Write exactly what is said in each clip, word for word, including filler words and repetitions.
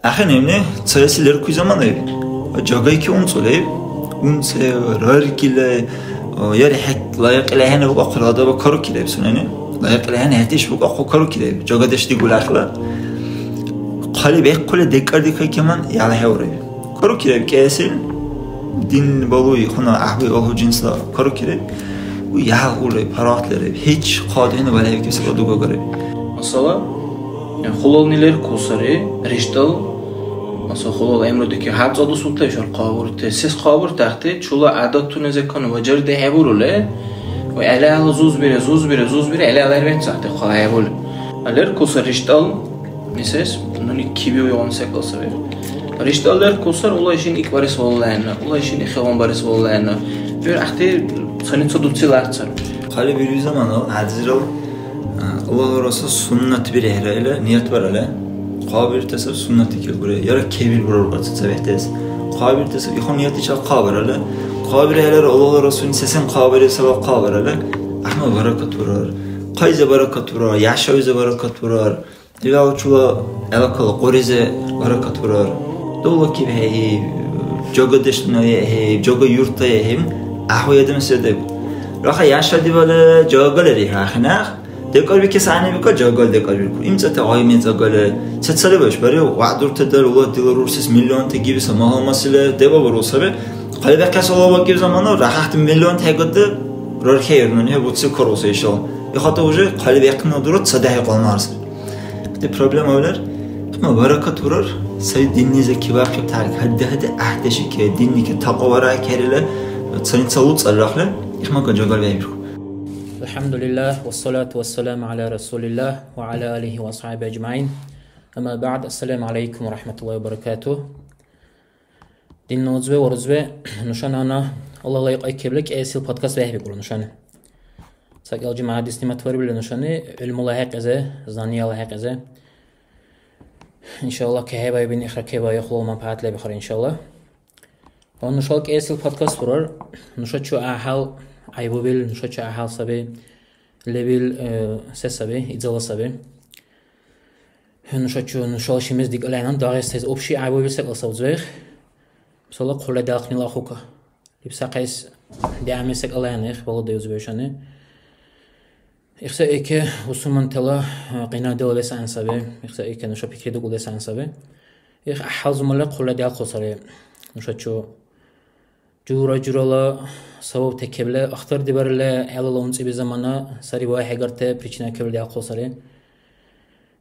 Ахир небне цаэси леркуй замана, жагайки унцуле, унце, раркиле, яри хӀед лайикьила хӀена букӀахъули адаб карукилеб сунени. Лайикьила хӀена хӀед иш букӀахъу карукилеб, жагадеш дигули ахила. Хъали бехъули декӀардикайкеман яла хӀеври. Карукилеб кӀиэсил, дин балуй, хъуна гӀяхӀбай балгьу жинсла карукилеб. У яхӀ улеб, паргъатлереб, гьич хъа духӀна балхӀебикибси дугагареб. Масала, хулални леркусари, риштӀал, масала, хулал гӀямру дике, гьар цӀа дус утла ишар хъабурте, сес хъабуртахъти, чула гӀядатуни, закону ва жарди хӀебурули, ва гӀелала зузбире, зузбире, зузбире, гӀелала гӀербецахъти хъа хӀебули. А леркуса риштӀал, мисес, нуни киби уйгъуна секӀал саби. РиштӀал леркусар, ула ишин икӀбарес валлаянна, ула ишин ихигъунбарес валлаянна. ГӀур гӀяхӀти цаница дуцили арцар. Хъали бирули замана, гӀязирал, а, Аллагьла Расул суннат бирехӀра или ният барали, хъа бирутасаб суннат дикилгули, яра кебил бурар ца-, цабехӀтес. Хъа бирутасаб ихъун ниятичил хъа барали, хъа бирехӀлара Аллагьла Расулни сесен хъа барес сабаб хъа барали, гӀяхӀмал баракат бурар. Хъайза баракат бурар, яшавиза баракат бурар. Дила чула гӀелакала къуризи баракат бурар. Давлакиб хӀейиб, жагадешуна хӀейиб, жага юртла хӀейиб, гӀяхӀси адамси адаб. Раха яшадивала жагали рихӀяхъи нах. ДекӀарбикес гӀягӀнибикӀа жагали декӀарбиркур. ИмцӀати гъай-мецӀагали. Сецалиба ишбархӀи вягӀдуртадал, ула дила рурсис миллионти гибиса магьамасила деба буру саби. Хъалибяхъес алавакӀиб замана рахӀяхъти миллионти хӀегадда рархӀейр нуни хӀебуциб каруса ишала. Ихата уже хъалибяхъни дурад ца дяхӀи къалмарси. Ити проблема валар, ма баракат урар, сай диннизи кибяхъиб тарик, гьадди-гьадди гӀяхӀдеши ке, динни ке, такьва вара керила, цаница луцӀал рахла, ихмака жагал вяйбирху. الحمد لله، والصلاة والسلام على رسول الله وعلى آله وأصحابه أجمعين. أما بعد، السلام عليكم ورحمة الله وبركاته. Динна узбе ва рузбе, нушани гьанна Аллагьла икьай кебли кӀиэсил подкаст бехӀбикӀур нушани. ЦакӀал жимгӀя дисни матварибли нушани гӀилмула хӀекьизе, знанияла хӀекьизе. Иншалла, кехӀебаибин ихра кебаихъула манпагӀят лебихъар, иншалла. Ва нушала кӀиэсил подкаст бурар. Нушачу гӀяхӀял гӀяйбубил, нушачу гӀяхӀял саби лебил, э, се саби, идзала саби. Нушачу, нушала шимез дикӀалайна Дагъистайс общий гӀяйбуби секӀал савзбехӀ. Мисалла, хъула дялхънила ахъука. Липсахъес дигӀями секӀалайна их балудай узбешани. Ихса эке усумантала, э, къинадила вес ан саби. Ихса эке нуша пикри дукӀулес ан саби. Их гӀяхӀял зумала хъула дялхъу сари. Нушачу Жура-журала сабаб текебла ахтардибарили, гӀелала унцӀиби замана сари ва хӀегарти причина кебли диахъу сари.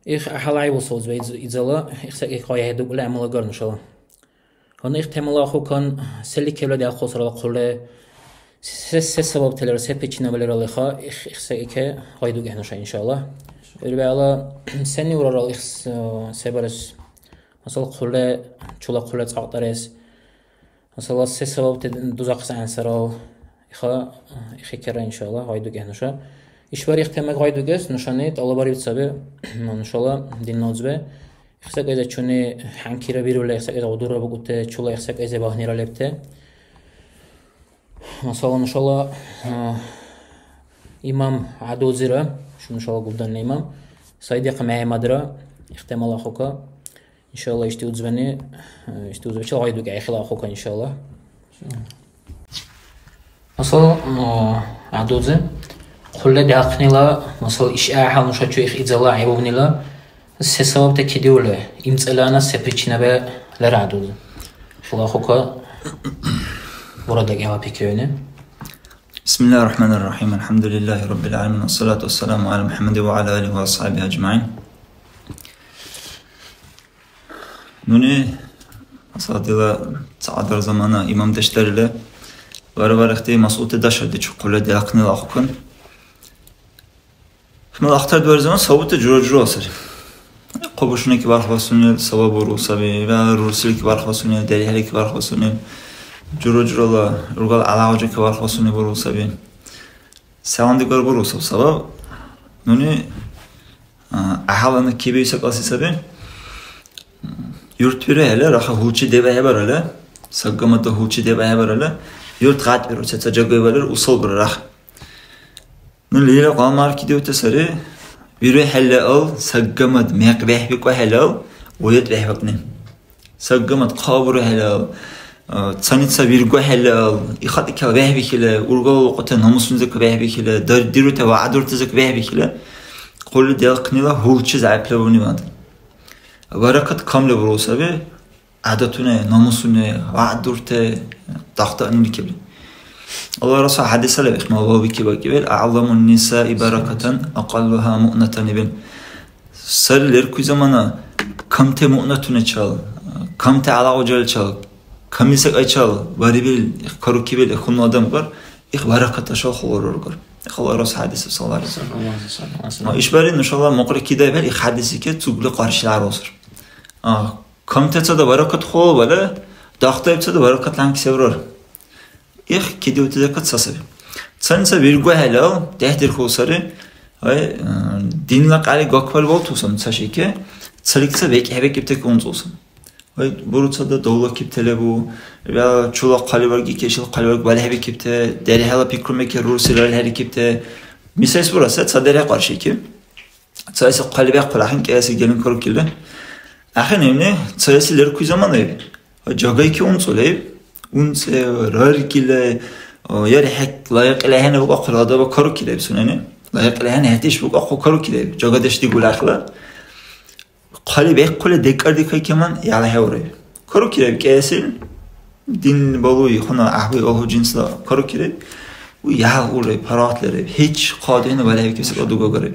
Их гьалай бусалзба из-, изала, их секӀи къайгьи дукӀули гӀямал агар нушала. Гьанна их темала ахъукан, сели кебла диахъу сарала хъули, се, се сабабталира, се причинабалира леха, их, их секӀи гъайдукӀехӀе нуша, иншалла. ГӀур бегӀла сенни урарал их с-, се барес, масала, хъули, чула хъули цӀакьдарес, Масала, се сабабти дузахъес гӀян сарал? Иха, ихикира, иншалла, гъайдукӀехӀе нуша. ИшбархӀи их тема гъайдукӀес нушани тӀалабариб саби, нушала динна узби. Их секӀайза чуни хӀянкира бирули, их секӀайза гъудурра букӀути, чула их секӀайза багьнира лебти. Масала, нушала, а, имам ГӀядузира, шу нушала губданна имам, Сайдихъ МяхӀяммадра, их темала ахъука. Иншалла, ишди узбани, э, ишди узбачил гъайдукӀехӀе хила ахъука, иншалла. Масала, ну, гӀядузи, хъули дяхънила, масала, иш гӀяхӀял нушачу их изала гӀебубнила, се сабабта кедиули, имцӀалана се причинаби лер гӀядузи. Хила ахъука, бура дакӀала пикриуни. بسم الله الرحمن الرحيم. الحمد لله رب العالمين. والصلاة والسلام على محمد وعلى آله وأصحابه أجمعين. Нуни, масала, дила цаъдар замана имамдеш дарили, вара-варахти масъулти дашар дичу хъули дяхънила ахъукан. Хмел ахтардварзаман сабабти жура-жура сари. Хъубушники бархбасунил сабаб буру саби, ва рурсилики бархбасунил, дерихӀлики бархбасунил, жура-журала ургал гӀялагъажики бархбасуни буру саби. Сегъуна-дигара буру саб сабаб? Нуни, а, гӀяхӀялана кибиуси кьаси саби. Юрт бирехӀела, раха хӀулчи дебахӀебарала, саггамата хӀулчи дебахӀебарала, юрт гъятӀбиру, сеца жагавиубалира усал бара раха. Ну, лера гъамарки диута сари, вирухӀеллаал, саггамад мекъ бехӀбикӀухӀеллаал, уят бехӀбакӀни. Сагамат хъа бурухӀелал, а, цаница виргухӀелал, ихатӀикала вехӀбихьила, ургала лукьута намусунизак вехӀбихьила, дар-, дирути ва гӀядуртазак вехӀбихьила, хъули делхънила гьулчи зягӀиплабуни вандан. Баракат камли бурул саби, гӀядатуни, намусуни, вягӀдурти, дахъдаъниликибли. Аллагь Расул хӀядисалаб ихмал вавбики бакӀибил, «АгӀзамун нисаи баракатан, акьаллуха муънатан» ибил. Сари леркуй замана камти муънатуначал, камти гӀялагъуджаличал, камли секӀайчал барибил, карукибил хьунул адам гар, их баракаташал хулурургар. Их Аллагь Расул хӀядисаб, саллаллаху алейхи ва саллям. Саллаллаху алейхи ва саллям. А, ишбархӀи нушала мукьри кидай бер их хӀядисике цугли къаршиларусир. А, камтацада баракат хулубала, дахъдайцада баракат ланксеврар. Их кидиути закат ца саби. Цаница виргухӀелал дехӀдирхьул сари. Ай, а, динла кьяли гаквал балтусам ца шике, цалик ца бекӀ хӀебекӀибтаки унцӀусам. Ай, буруцада давлакибти лебу, я чула хъалибарги кешил хъалибарг балхӀебикибти, дерхӀела пикрумеки рурси ралхӀерикибти. Мисайс бураса, ца дерхӀе къаршики. Цаэси хъалибяхъ ахӀен кӀиэси гелин карукили. АхӀен ибни цаэси леркуй замана иб. Жагайки унцӀули иб. УнцӀе, раркили, о, яри хӀек лайикьли ахӀен букӀахъули адаб карукили иб сунени. Лайикьли ахӀен хӀетиш букӀахъу карукили иб. Жагадеш дигули ахӀла. Хъали бехъули декӀардикайкиман яла хӀеври. Карукили иб кӀиэсил. Дин балуй, хьуна гӀяхӀбай алгьу жинсла карукили. У ял урай, паргъатлири. ХӀич хъа духӀна балхӀебикибси кьадугагари.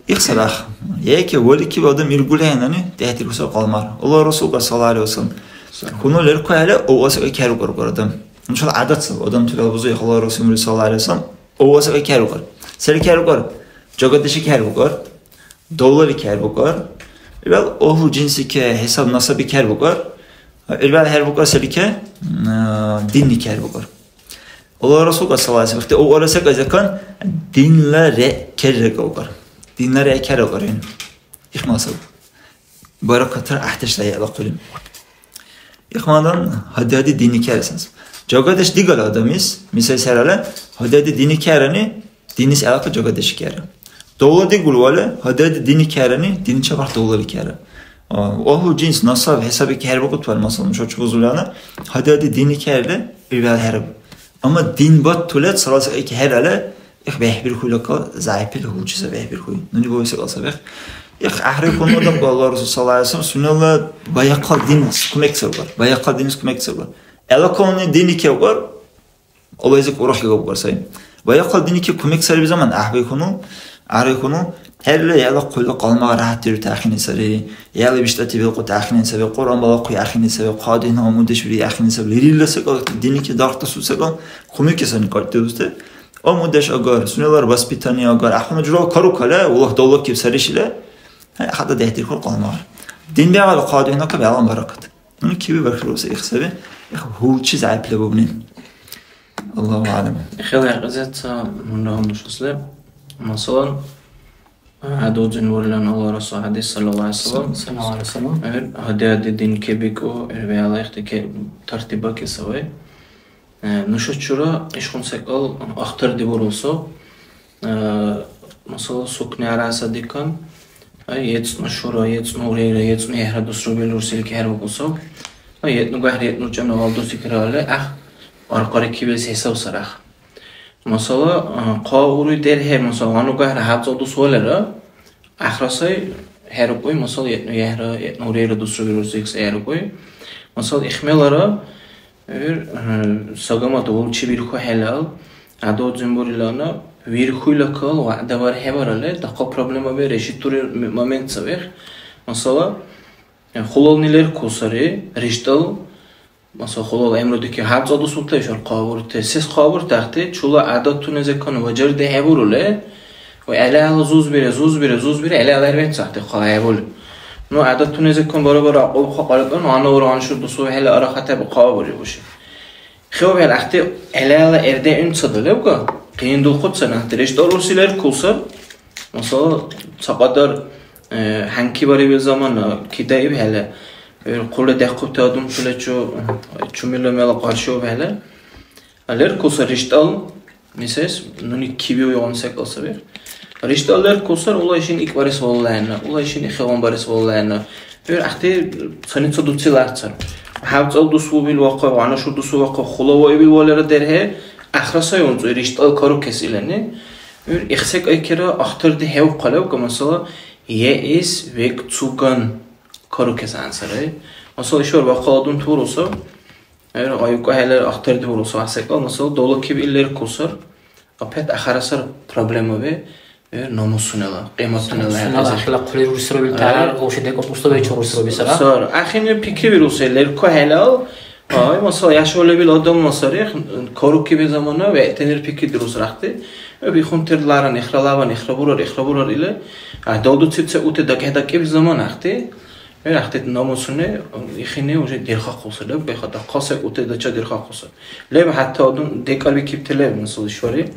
Ихсарах. Яке валикиб адам иргулхӀенани, дехӀдиркуса кьалмар. Аллагь Расулка саллаллаху алейхи ва саллям. Хьуна леркухӀели, авъа секӀай керукаркур адам. Нушала гӀядат саб, адам тирал бузуй, Аллагь Расул саллаллаху алейхи ва саллям. Авъа секӀай керукар. Сели керукар? Жагадеши керукар. Давлали керукар. Ибал агьлу жинсике хӀисаб насаби керукар. Ибал хӀербукар селике, м, динни кербукар. Аллагь Расул саллаллаху алейхи ва саллям, авъа секӀай закон, динла ре-, керрекӀукар. Динла ре керрекӀукар ин. Ихмасал. Баракатар гӀяхӀдешла яла хъули. Ихмадан гьадиади динни кересанс. Жагадеш дигала адамис, мисал сарала, гьадиади динни керани, диннис гӀелакьа жагадеш кера. Давла дигулвали, гьадиади динни керани, динни чебяхӀ давлали кера. А, агьлу жинс, насаб, хӀисаби кехӀербакӀутвали, масалан, нуша чебузулана, гьадиади динни керли, ибял хӀераб. Амма дин баттули, цалас ик хӀерали, их бехӀбирхули ка, зягӀипил хьулчи са бехӀбирхули. Нуни бависа кьал сабих. Их гӀяхӀрикун адам, Аллагь Расул саллаллаху алейхи ва саллям, сунела баяхъал дин кумек сабгар, баяхъал дин кумек сабгар. ГӀелакални динни кевгар, Аллагьизик урухкӀи габукар сай. Ва яхъал диники кумек сари заман гӀяхӀбай хьунул, гӀяхӀбай хьунул, хӀерли яла хъули кьалмагъ ряхӀятдирути ахини сари, яла биштӀати белкъути ахини саби, Кьуръан балахъуй ахини саби, хъа динна умудеш бири ахини саби, лерилра секӀал диники дархдасу секӀал кумеки сани кьалтӀдирути. Умудеш агар, сунелар воспитание агар, ахъуна журал карукала, Аллагь давлакиб сари шила, хӀяй, хатӀа дехӀдирхьур кьалмагъ. Дин бегӀла хъа духӀнакаб ялан баракат. Нуни киби бархируси их саби, их гьулчи зягӀипли бубни. Аллагьу а'лам. Хила хӀекьлизир ца нуни гьамушасли, масалан, гӀядудин бурилан Аллагь Расул хӀядис, саллаллаху гӀалайхи ва саллям. Саллаллаху гӀалайхи ва саллям. Эгер гьадиади дин кебикӀу, эр вегӀла ихти ке-, тартиба кесавай. Э, нуша чура ишгъуна секӀал ахтардибурулсо. Э, масала, сукни араса дикан, ай, ецӀну шура, ецӀну урейра, ецӀну яхӀра дусрубил рурсилики хӀербакӀусав. Ай, етӀну гахӀри, етӀну чӀемра валдуси киралли, гӀяхӀ аркьарикибилси хӀисав сарах. Масала, э, хъа ури дерхӀе, масала, вану гахӀра хӀябцӀа дус валера, гӀяхӀра сай хӀерукӀуй, масала, етӀну яхӀра, етӀну урейра дусрубил рурсилики сай хӀерукӀуй. Масала, ихмелара, Эгер, э, сагамат валчи вирхухӀелал, гӀядудзин бурилана, вирхуйла кал вягӀда вархӀебаралли, дахъал проблема бе решить дурир м-, момент сабихъ. Масала, э, хулални леркул сари, риштӀал, масала, хулал гӀямру дики хӀябцӀа дусурта ишар хъабурте. Сес хъабурте ахъти, чула гӀядатуни закон важарди хӀебурули, Ва гӀелала зузбира, зузбира, зузбира, гӀелала гьарбен цахӀти хъа хӀебули. Ну, гӀядатуни закон бара-бара акьубхъа къалатӀан, гьанна ура гьаншур дусу хӀела ара хатӀа бухъа бурибуши. ХӀу-, хӀела ахъти гӀелала эрде имцӀаду лебга, къиндулхъуца нахъти. РиштӀа рурси леркул сар. Масала, цакьадар, э, хӀянки барибил замана кидаиб хӀела, э, хъули дяхъубти адамтала чу, чумила мела къаршиуб хӀела. А леркул сар риштӀал, Мисес, нуни киби уйгъуна секӀал саби. РиштӀа леркусар, улай шин икӀбарес валлайна, улай шин ихӀелван барес валлайна. ГӀур гӀяхӀти цаница дуцили арцар. ХӀябцӀал дус убил вахъа, ванашур дус убил вахъа, хула ваибил валера дерхӀе, ахъра сай унцуй, риштӀал карукес илани. ГӀур ихсекӀайкира ахтарди хӀевхъа левка, масала, яэс векӀцуган карукес гӀянсарай. Масала, ишбар бахъал адамти буруса, гӀур гъайукӀухӀелира ахтарди буруса, гӀяхӀсекӀал, масала, давлакиб ил леркусар. Опять ахара сар проблемаби, э, номусунала, кьиматунала. Сунела хӀяхӀязи. Ахила хъули рурсира вил тяхӀяр, э, вообще декӀар дусла вечи рурсира бисара. Сар, ахини пикри вируси, лерку хӀелал, ай, масала, яшавли вил адамла сари, корукиби замана, вегӀтанир пикри дирус рахти. Э, бихунтир ларан, ихра лаван, ихра бурар, ихра бурар или. А, далдуциб ца ути дакӀхӀедакӀиб замана ахти. Э, ахти номусуни, ихини уже дирхахъуса, леб, беха, дахъал секӀути дача дирхахъуса. Леб, хӀятта адам декӀарбикибти леб, масала, ишбари.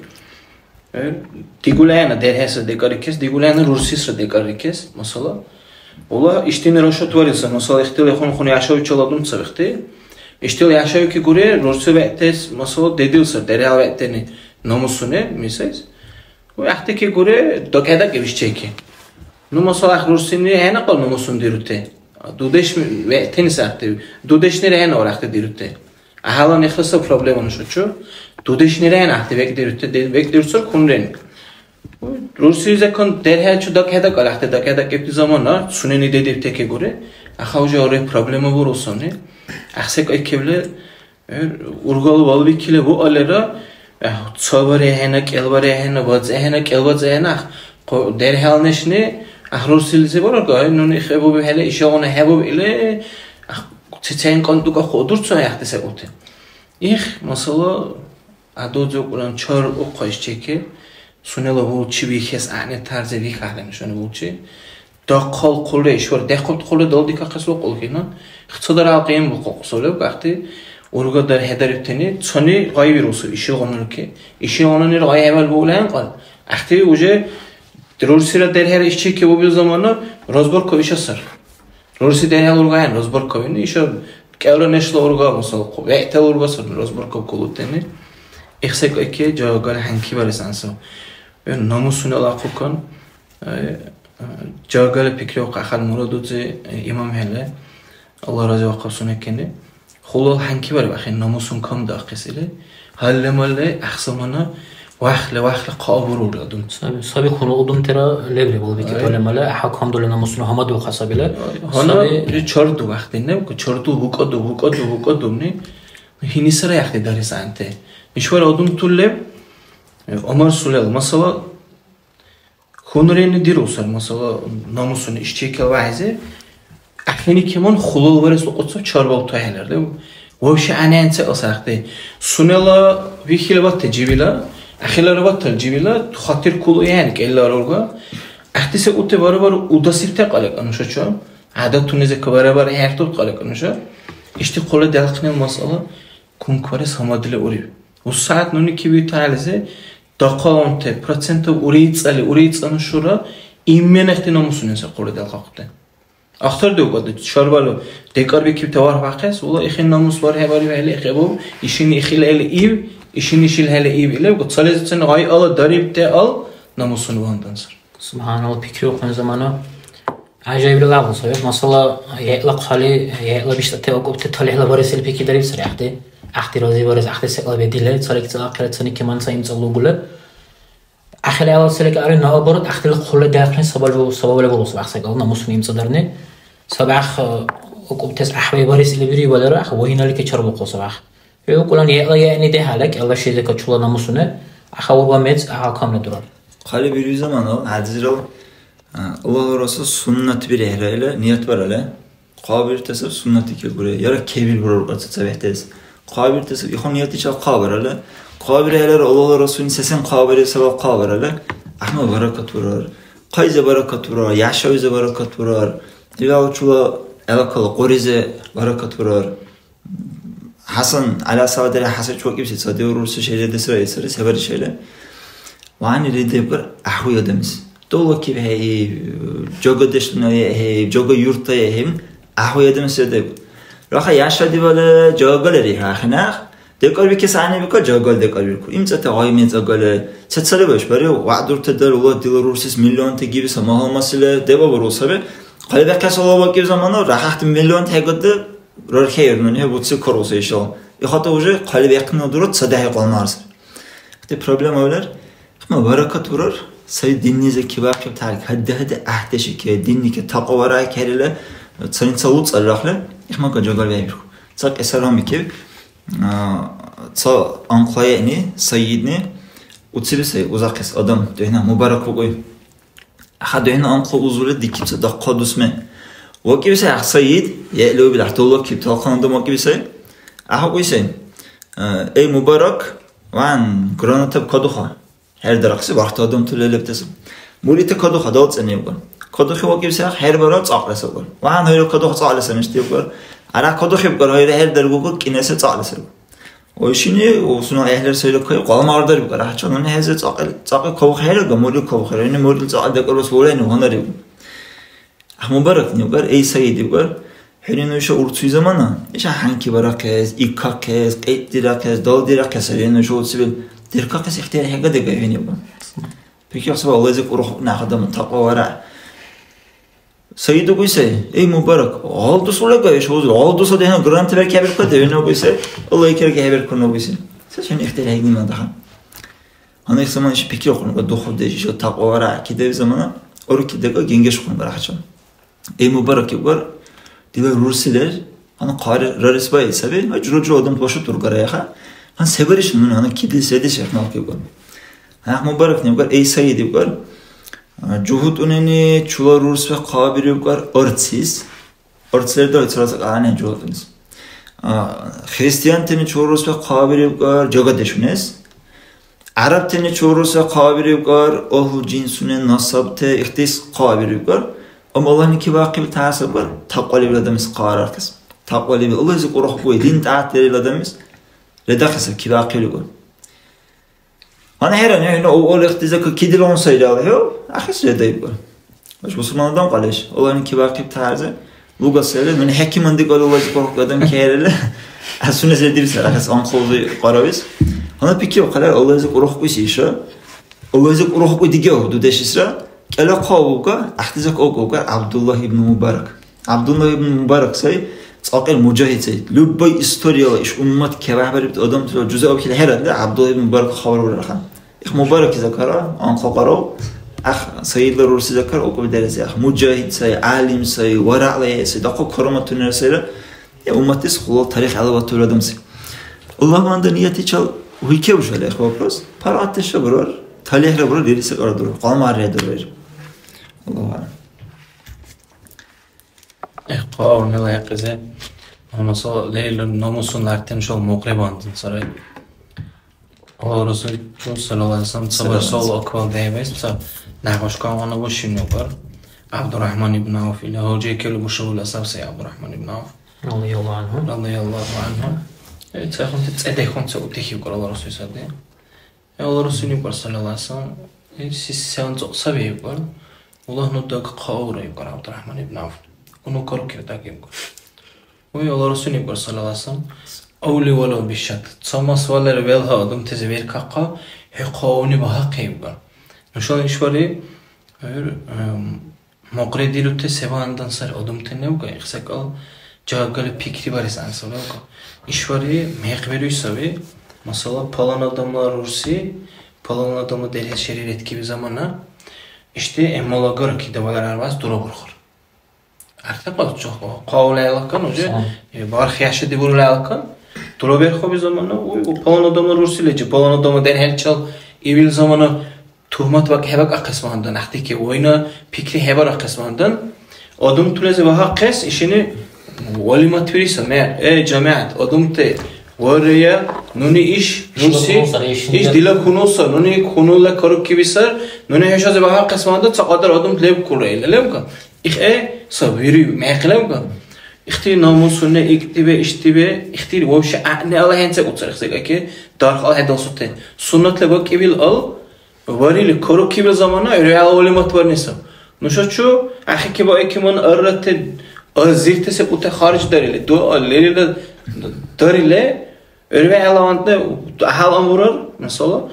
Э, дигулайна дерхӀесра декӀарикес, дигулайна рурсисра декӀарикес, масала. Ула ишдини расчет варилса, масала, ихтила хун-хун яшавичала дум цавихти. Ишдила яшавики гуре, рурси вегӀтес, масала, дедилса, дерхӀял вегӀтени номусуне, мисайс. Уй ахтики гуре, докеда кебиш чеки. Ну, масала, рурсини хӀена кьал номусун дирути. Дудеш вегӀтени сарти, дудешнира хӀена урахти дирути. ГӀяхӀялан ихласа проблема нушачу. Дудешнира гьанахъти бекӀдирути, де-, бекӀдирцур хунрен. Рурси закон дерхӀелчу дакӀхӀедакӀ, алахъти дакӀхӀедакӀибти замана, сунени дедибти кегури, аха уже ари проблема бурусуни. ГӀяхӀсек айкевли, э, ургала валбикили буалира, э, ца барехӀена, кӀел барехӀена, бацӀехӀена, кӀел бацӀехӀена, ах, хъу-, дерхӀел нешни, ах, рурсилизи буралга, ай, нуни хӀебубихӀели, ишагъуна хӀебуб или, ах, Ца-, цаин кьантӀукахъу дурцу гӀяхӀти секӀулти. Их, масала, адудзукӀулан чар ухъайс чеки, сунела вулчи вихес гӀягӀнитарзи вихахъен нушани вулчи. Дахъал хъулри, ишбар дехъулти хъулри далдикахъес ва хъулкина. Ихцадара кьимбулхъухъусу леб, гӀяхӀти урга дархӀедарибтани, цани гъайвирусу ишигъуна руки. Ишигъунанира гъай хӀебал буулаен кьал. ГӀяхӀти уже рурсира дерхӀера ишчи кебубил замана разборка иша сар. Рурси дерхӀел урга ахӀен, разборка виъни, иша кӀелра нешла урга, масала, хъу-, вегӀтала урга сабри, разборка кулутени. Ихсекайки жагали хӀянкибарес гӀянсав. Э, намусунала ахъукан, э, э, жагали пикриухъахъан мурадуци, э, имам хӀели, Алла разивахъаб сунекени. Хулал хӀянкибариб ахӀен, намусун камдаахъес или. Гьалли-малли, гӀяхӀсамана, вахли-вахли хъа бурулри адамти. Саби, саби хьунул адамтира лебри балбикиб. Ай. Гьалли-малли, гӀяхӀ камдули намусуна гьамадулхъа саби ле. Ай, гьанна. Саби. Ри чарду вахъти неб, чарду букӀаду, букӀаду, букӀадубни. Гьинисара яхъти дарес гӀянти. Ишбар адамтул леб, э, Умар Сулел, масала, Хьунрени диру сар, масала, намусуни ишчи калвяхӀизи, ахини кеман хулал варес лукьуцав чарбалтухӀелар, лев? Вообще гӀяна-гӀян ца асахъди. Сунела вихила ватта живила, ахилара ваттал живила, хатир кулу яхӀен кӀелла рурга. ГӀяхӀти секӀулти барабар удасибти кьалакӀа нушача. ГӀядатуни зека барабар хӀертурт кьалакӀа нуша. Ишди хъула делхънил масъала кункварес гьамадли урив. УсягӀят нуни кибиутализи, дахъалгъунти процентов урицӀали, урицӀа нушара, именно ихти намусунеса хъули делхъахъути. Ахтардиубади, шарбала декӀарбикибти вархьахъес, ула ихин намус вархӀебарибхӀели хӀебуб, ишини ихилхӀели иб, ишини ишилхӀели иб, или, цализибцани гъай ала дарибти ал намусуни вандан сар. Субханалла, пикриухъун замана. ГӀяжаибли лявкьу саби. Масала, хӀела хъали, хӀела биштӀати акӀубти талихӀла барес ил пикридариб сари гӀяхӀти. ГӀяхӀти разибарес, гӀяхӀти секӀал бедили, цалик ца ахират, цани кеман ца имцӀа лугули. ГӀяхӀил гӀелал селикӀари, наоборот, гӀяхӀтили хъули дяхъни сабабли, сабабли бурус, вяхӀ секӀал, намусуни имцӀадарни. СабгӀяхӀ акӀубтес гӀяхӀвай барес или бири валера, гӀяхӀ вагьиналики чарбухъу сабгӀяхӀ. ХӀу кӀулан хӀела яъни дехӀала, кӀела шилика чула намусуни, гӀяхӀ урга мез, гӀяхӀ камли дурар. Хъали бирули замана, гӀядзирал, А, Аллагьла Расул суннат бирехӀра или ният баралли, хъа бирутасаб суннатикиб гуре, яра кебил бурар ца-, цабехӀтес. Хъа бирутасаб ихъун ниятичил хъа баралли, хъа бирехӀелира Аллагьла Расулни сесен хъа барес сабаб хъа баралли, гӀяхӀмал баракат бурар, хъайза баракат бурар, яшавиза баракат бурар, дила чула гӀелакала къуризе баракат бурар. ХӀясан, ГӀяла савадара ХӀясан чувакӀибси ца деврурси шайзадесра исари, се баришайла? Ванили дебкӀар гӀяхӀуй адамис. Давлакиб хӀейиб, жагадешлуна хӀейиб, жага юртла хӀейиб, гӀяхӀуй адамис дебкӀар. Раха яшадивала жагала рихӀяхъи нах, декӀарбикес гӀягӀнибикӀар, жагала декӀарбирку. ИмцӀати гъай мецӀагала, сецари башбарив, вягӀдуртадар, ула дила рурсис миллионти гибиса, магьамасила дебабару саби. Хъалибяхъес алавакӀиб замана, рахӀяхъти миллионти хӀегадли рархӀейр нуни, хӀебуци каруса ишала. Ихата уже хъалибяхъни дурут ца дяхӀи кьалмарсар. Ихти проблема валар. Ихма баракат урар, сай диннизи кибяхъиб тарик, гьадди-гьадди гӀяхӀдеши ке, динни ке, такьвара керила, царица луцӀал рахли, ихмака жагал вегӀбирху. Ца кьисарам икиб, а, ца анхъла яъни, Саидни, уциби сай, узахъес адам, духӀна мубарак букӀуй. Аха духӀна анхъла узули дикиб ца дахъал дусме. ВакӀиби сай, ах Саид, яъли убил гӀяхӀдулла киб талхъан адам вакӀиби сай. Аха кӀуй сай. Э, эй, мубарак, ван, гранатаб кадуха. ХӀердарахъси бархьти адамти лебтеса. Мурите кадуха далцӀани ибгар. Кадухи вакӀибси ахӀ хӀербара цӀакьла сабгар. Ван, гьайра кадуха цӀакьла саб ишди ибгар. Ара кадухи ибгар, гьайра хӀердаргугу кӀинайса цӀакьла сабгар. Ой, шини, у, сунела гӀяхӀлар сайра кай, къалмагъардарибгар, гӀяхӀча нуни хӀези цӀакьли, цӀакьли кавхӀерага, мурил кавхӀера, ини мурил цӀакьли декӀарбас валайни гьанаригу. Мубарак ибгар, эй, Саид ибгар, хӀуни нуша урцуй замана, иша хӀянки барахъес, иккахъес, кьитӀдирахъес, далдирахъес, хӀуни нуша уцибил деркахъес ихтияр хӀегадега хӀуни ибгар. Пикри хасаба, Аллагьзи кӀурухъ нах адам такьва вара. Саид угуй сай, эй, Мубарак, гъал дус уlega иш узур, гъал дуса дехӀна грант беркябиркур, девина угуй сай, Аллагьли керги хӀебиркур нугуй сай. Сес хӀуни ихтияр хӀегни ман дахъал. Гьанна их замана иши пикриухъун, ва духурдеш, ишила такьва вара кидаби замана, уруки декӀа генгешхъун барахӀча. Эй, Мубарак ибгар, дила рурси лер, гьанна хъари рарес баи саби, ва жура-жура адам башут ургараяха. Гьанна се бариш нуни, гьанна кидли седи шехӀмалки ибгар. Гьанна Мубарак ибгар, эй, Саид ибгар, а, жугьутӀунани чула рурсве хъабирибгар арцис, Арцлердала цаласа кьяни жугьутӀунес. А, христиантани чуррусра хъабирибкӀар жагадешунес, гӀярабтани чуррусра хъабирибкӀар, агьлу жинсуни насабти ихтис хъабирибкӀар, амма Аллагьни кибяхъиб тясабкӀар, такьвалибил адамис хъараркес. Такьвалибил Аллагьзи кӀурухъбуи, дин тӀягӀят лерил адамис редахъес кибяхъиб. Гьанна хӀерани, хӀуна у-, улехтиза ка-, кидилгъуна сайрал, хӀу, ахъес редайбар. Аш бусурман адам кьалеш. Аллагьни кибяхъиб тяхӀярзи. Лугас хӀели, нуни хӀякиман дикӀар Аллагьзи кӀурухъ адам кехӀерили, а сунес редирис, ахъес анхълузи къаравис. Гьанна пикри ухъалар, Аллагьзи кӀурухъ кӀуси иша. Аллагьзи кӀурухъ кӀу дигев дудешисра. КӀела хъа уга, ахътиза кӀуга, ГӀябдулла ибн Мубарак. ГӀябдулла ибн Мубарак сай, цӀакьил мужагьид сай. Любой историяла иш уммат кебяхӀбарибти адамтала жуза абхьили хӀерадли, ГӀябдулла ибн Мубарак хабар бурарахъан. Их Мубарак изакара, анхъа къарав, ах, Саидла рурси закар, укӀуби дарес, ах, мужагьид сай, гӀялим сай, варагӀла яй сай, дахъал караматунира сайра, я умматлис хулал тарих гӀелаватур адам сай. Аллагьманда ниятичал гьуйкебушала, их вопрос. Паргъатдешра бурар, талихӀра бурар, лерил секӀал дурар, кьалмагъ редурар. Аллагьу а'лам. Эх, хъа урнила хӀекьлизи, масала, лерилра намусунала ахӀен шала мукьри бантан сарай. Аллагьла Расул саллаллагьу гӀялайгьи ва саллам ца барсалла акбар дехӀбайс ца нахӀмашкавана бушиннукар. ГӀябдуряхӀман ибн Авф или гьалжи кели бушабула саб сай ГӀябдуряхӀман ибн Авф. Радияллагьу гӀянгьу. Радияллагьу гӀянгьу. Э, цайхъунти цӀедехун ца утехӀивкар Аллагьла Расул саби. Алла Расул ибкар, саллаллагьу гӀялайгьи ва саллам, э, си-, сен цӀакь саби ибкар, Аллагь ну даг хъаурра ибкар ГӀябдуряхӀман ибн Авф. Хьунул карукира даг ибкар. Уй Алла Расул ибкар, саллаллагьу гӀялайгьи ва саллам, авли валав бишат. Ца мас валера велгьа адамтази веркахъа, хӀу хъауни багьахъи ибкар. Нушала ишбархӀи, гӀур, эм, Мукьри дирути се багьандан сари адамти левга, их секӀал жагали пикрибарес гӀягӀнисавли левга. ИшбархӀи мекъ бируй саби, масала, палан адамла рурси, палан адамла дерхӀес шери редкиби замана, ишди гӀяммалагара кидавалара арвас дурабурхур. Арте кьалчи хъа-, хъавлаялакан уже, Сан. Э, барх яшади бурулаялакан, дураберхуби замана, уй, у палан адамла рурси лечи, палан адамла дерхӀелчил ибил замана, Тухмат бакӀ-, хӀебакӀахъес вандан, гӀяхӀдики вайна пикри хӀебарахъес вандан, адамтулази багьахъес ишини валимат бириса мер, э, жамигӀят, адамти, варрия, нуни иш, Ишла нуси, хьунул сар, иш иш нигер. Дила хьунул сар, нуни хьунулла карукиби сар, нуни хӀушази багьахъес вандан, ца кьадар адамти лебкурра ила, лебка? Их, э, са вири, мягӀ лебка? Ихти намусуне, иктиве, иштиве, ихти вообще гӀягӀни ала хӀенца уцар, их зекӀаки, дарх ала хӀедалсутен. Суннатла бакӀибил ал, Варили, карукибил замана, гӀурхӀяла валимат варни саб. Нуша чу, ахӀекибаикиман аррати азирти секӀулти харждарили, дуа лерилра дарили, гӀурхӀяла ванти гьалан бурар, масала,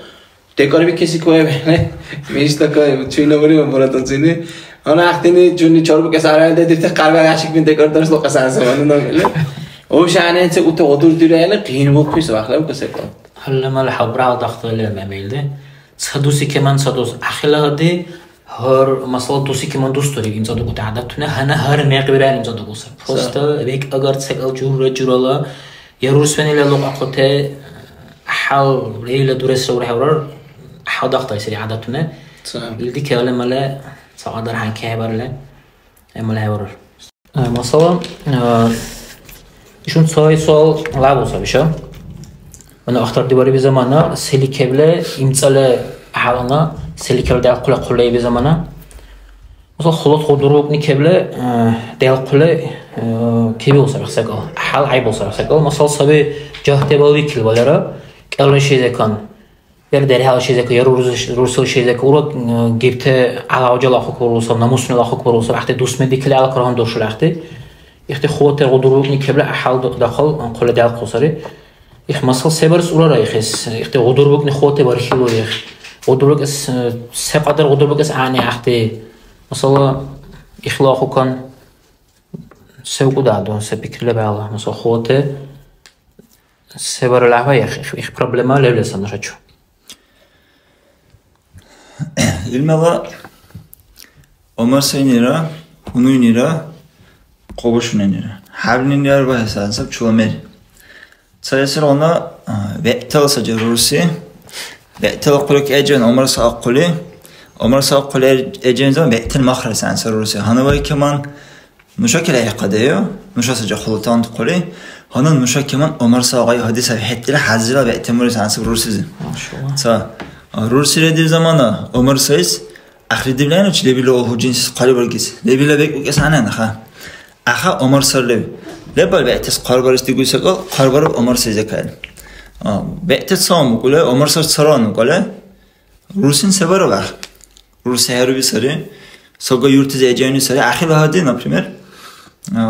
декӀарбикеси квайвхӀели, мешла кай, чуйна вари ва мурадацини, Гьанна ахтини чуни чарбукес арай дедибти хъарбар ящик бин декӀар дарс лукьасан замана набили. Ушани ца ута гъудур дирайли къин булхъуси вахла укасерта. Гьалла мал хабрал дахтали мемелди. Ца дуси кеман ца дус. Ахила гьади гьар масала дуси кеман дус дуриб имцӀадукӀути гӀядатуни гьанна гьар мекъ бирайли имцӀадукӀуса. Просто век агар цекӀал журра журала я рурсванила лукьахъути хӀял лейла дуресра урхӀеврар хӀял дахтайсири гӀядатуни. Ца. Илди кегӀли мала ца кьадар хӀянки хӀебарили гӀямал хӀеврар. Э, масала, э, ишгъуна цай суал лябу саби, ша? Вана ахтардибариби замана, сели кебла имцӀала гьалана, сели кебла дяхъула хъуллаиби замана. Масала, халат гъудурбукӀни кебла, э, дяхъула, э, кебиу саби секӀал. ХӀял гӀяйбу саби секӀал. Масала, саби жагьти балбикили валера, кӀелра ши закон. Яра дерхӀала ши закон, яра рурс-, рурсила ши закон. Ураг, э, гибти гьалав-жалав хӀукмурусал, намусунала хӀукмурусал, ахъти дусми дикили гьала каргьандуршули ахъти. Ихти хъугъатер гъудурбукӀни кебла гӀяхӀял дахъал хъула дялхъу сари. Их масал се барес урара ихес? Ихти гъудурбукӀни хъугъати бархилу их. ГъудурбукӀес, э, се кьадар гъудурбукӀес гӀягӀни ахъти? Масала, ихла ахъукан се укӀудаду, се пикрила бегӀла? Масала, хъугъати се баралгӀяхӀва их, их, их проблема левлеса нушачу. Илмала омарсайнира, хьунуйнира, къубушунанира. ХӀябнинира арбаэс гӀясаб чула мер. Цаэсилгъуна, а, вегӀтала сари рурси. ВегӀтала хъули кӀеджан омарса ахъули. Омарса ахъули кӀеджан заман вегӀтала махрес гӀясаб рурси. Гьанна вай кеман Нуша килайхъадаю, нуша сари хъулутан тухъули, гьанна нуша кеман Умар сагъай гьадис хӀебхӀейтира хӀязрила бегӀтемурис гӀясиб рурсизи. Машалла. Ца, рурси редив замана Умар сайс, ахъри дивлайначи лебилра улхуджинсис хъалибаргис. Лебилра бекӀ укес гьанна, аха. Аха Умар сар лев. Лебал бегӀтес хъарбарес дигули секӀал, хъарбараб Умар сайзекайл. А, бегӀтес салам букӀули, Умар сар царан букӀули, рурсин се бараб ах? Рурси хӀеруби сари. Сага юртизи гӀедиани сари. Ахила гьади, например, а,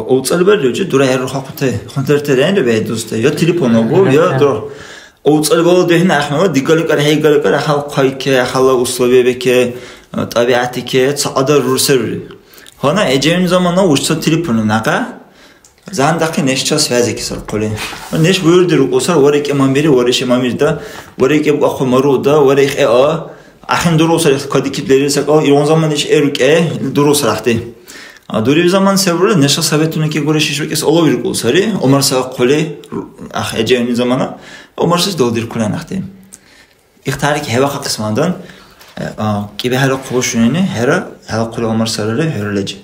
овцӀали барри, учи дура хӀеррухъахъути, хъунтарти ренри бегӀ дусти. Я телефон агу, я дура. ОвцӀали бала духӀни ахмала, дигаликар, хӀейгаликар, ахал хъайке, ахала условия беке, а, тӀабигӀятике, ца кьадар рурсарури. Гьанна гӀедиани замана уш ца телефон накьа. Зан дахъи неш ца связь кисар хъули. Неш буюрди рукӀусар, варикӀи мамири, вариши мамирда, варикӀи букӀахъу маруда, варихӀе а. Ахин дурусар, кадикиб лерил секӀал, иргъун заман иш эрукӀе, дурусар ахти. А дуриб заман се бурули, неша советуни ки гури шиш бикӀес алавиркӀу сари, Умар сай хъули, ах, гӀежаибни замана, Умар сис далдиркули ахти. Ихтарик хӀебахъахъес мандан, э, а, кӀибихӀели хъушунени, хӀера, хӀела хъули Умар сарали, хӀера леджи.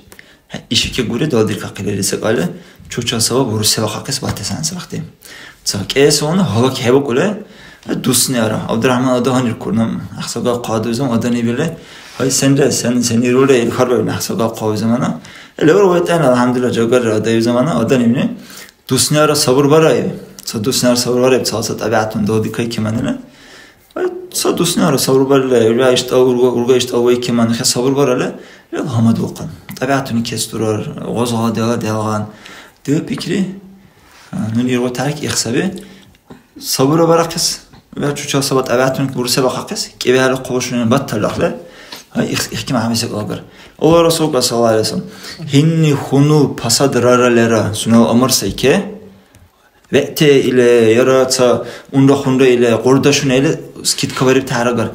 Ишики гури далдиркахъили секӀали, чуча саваб бурусила хахъес батес гӀяна сабахти. Ца кӀиэсиван гьалак хӀебакӀули, дусни ара. ГӀябдуряхӀман ада гьаниркур, наб гӀяхӀсагал хъа дуйзам аданибили, гьай, сенра, сен, сен ирули, ил хьарбаиб гӀяхӀсагал хъа уй замана. Ил гӀур вайтӀайна, алхӀямдулилла, жагар ада уй замана аданибни. Дусняра сабурбараиб. Ца дусняра сабурбараиб, ца, ца тӀабигӀятуни далдикайкиманира. Ай, ца дусняра сабурбарили, урга иштӀал, урга, урга иштӀал вайкиман, хӀе сабурбарали, ил гьамадулхъан. ТӀабигӀятуни кес дурар, гъозгъала дела делгӀан. Дила пикри, а, нуни иргъу тарик ихсаби. Сабура барахъес, ва чучал саба тӀабигӀятуни бурсебахъахъес, кӀивяли хъубушуни баттал ахъли. Ай, их, ихким гьамиса кьалгар. Алла Расулка саллаллаху алейхи ва саллям, гьинни хьунул пасад рара лера сунела амар сайке, вегӀти или, яра ца унра-хунра или, къурдашуна или скидка барибти гьарагар.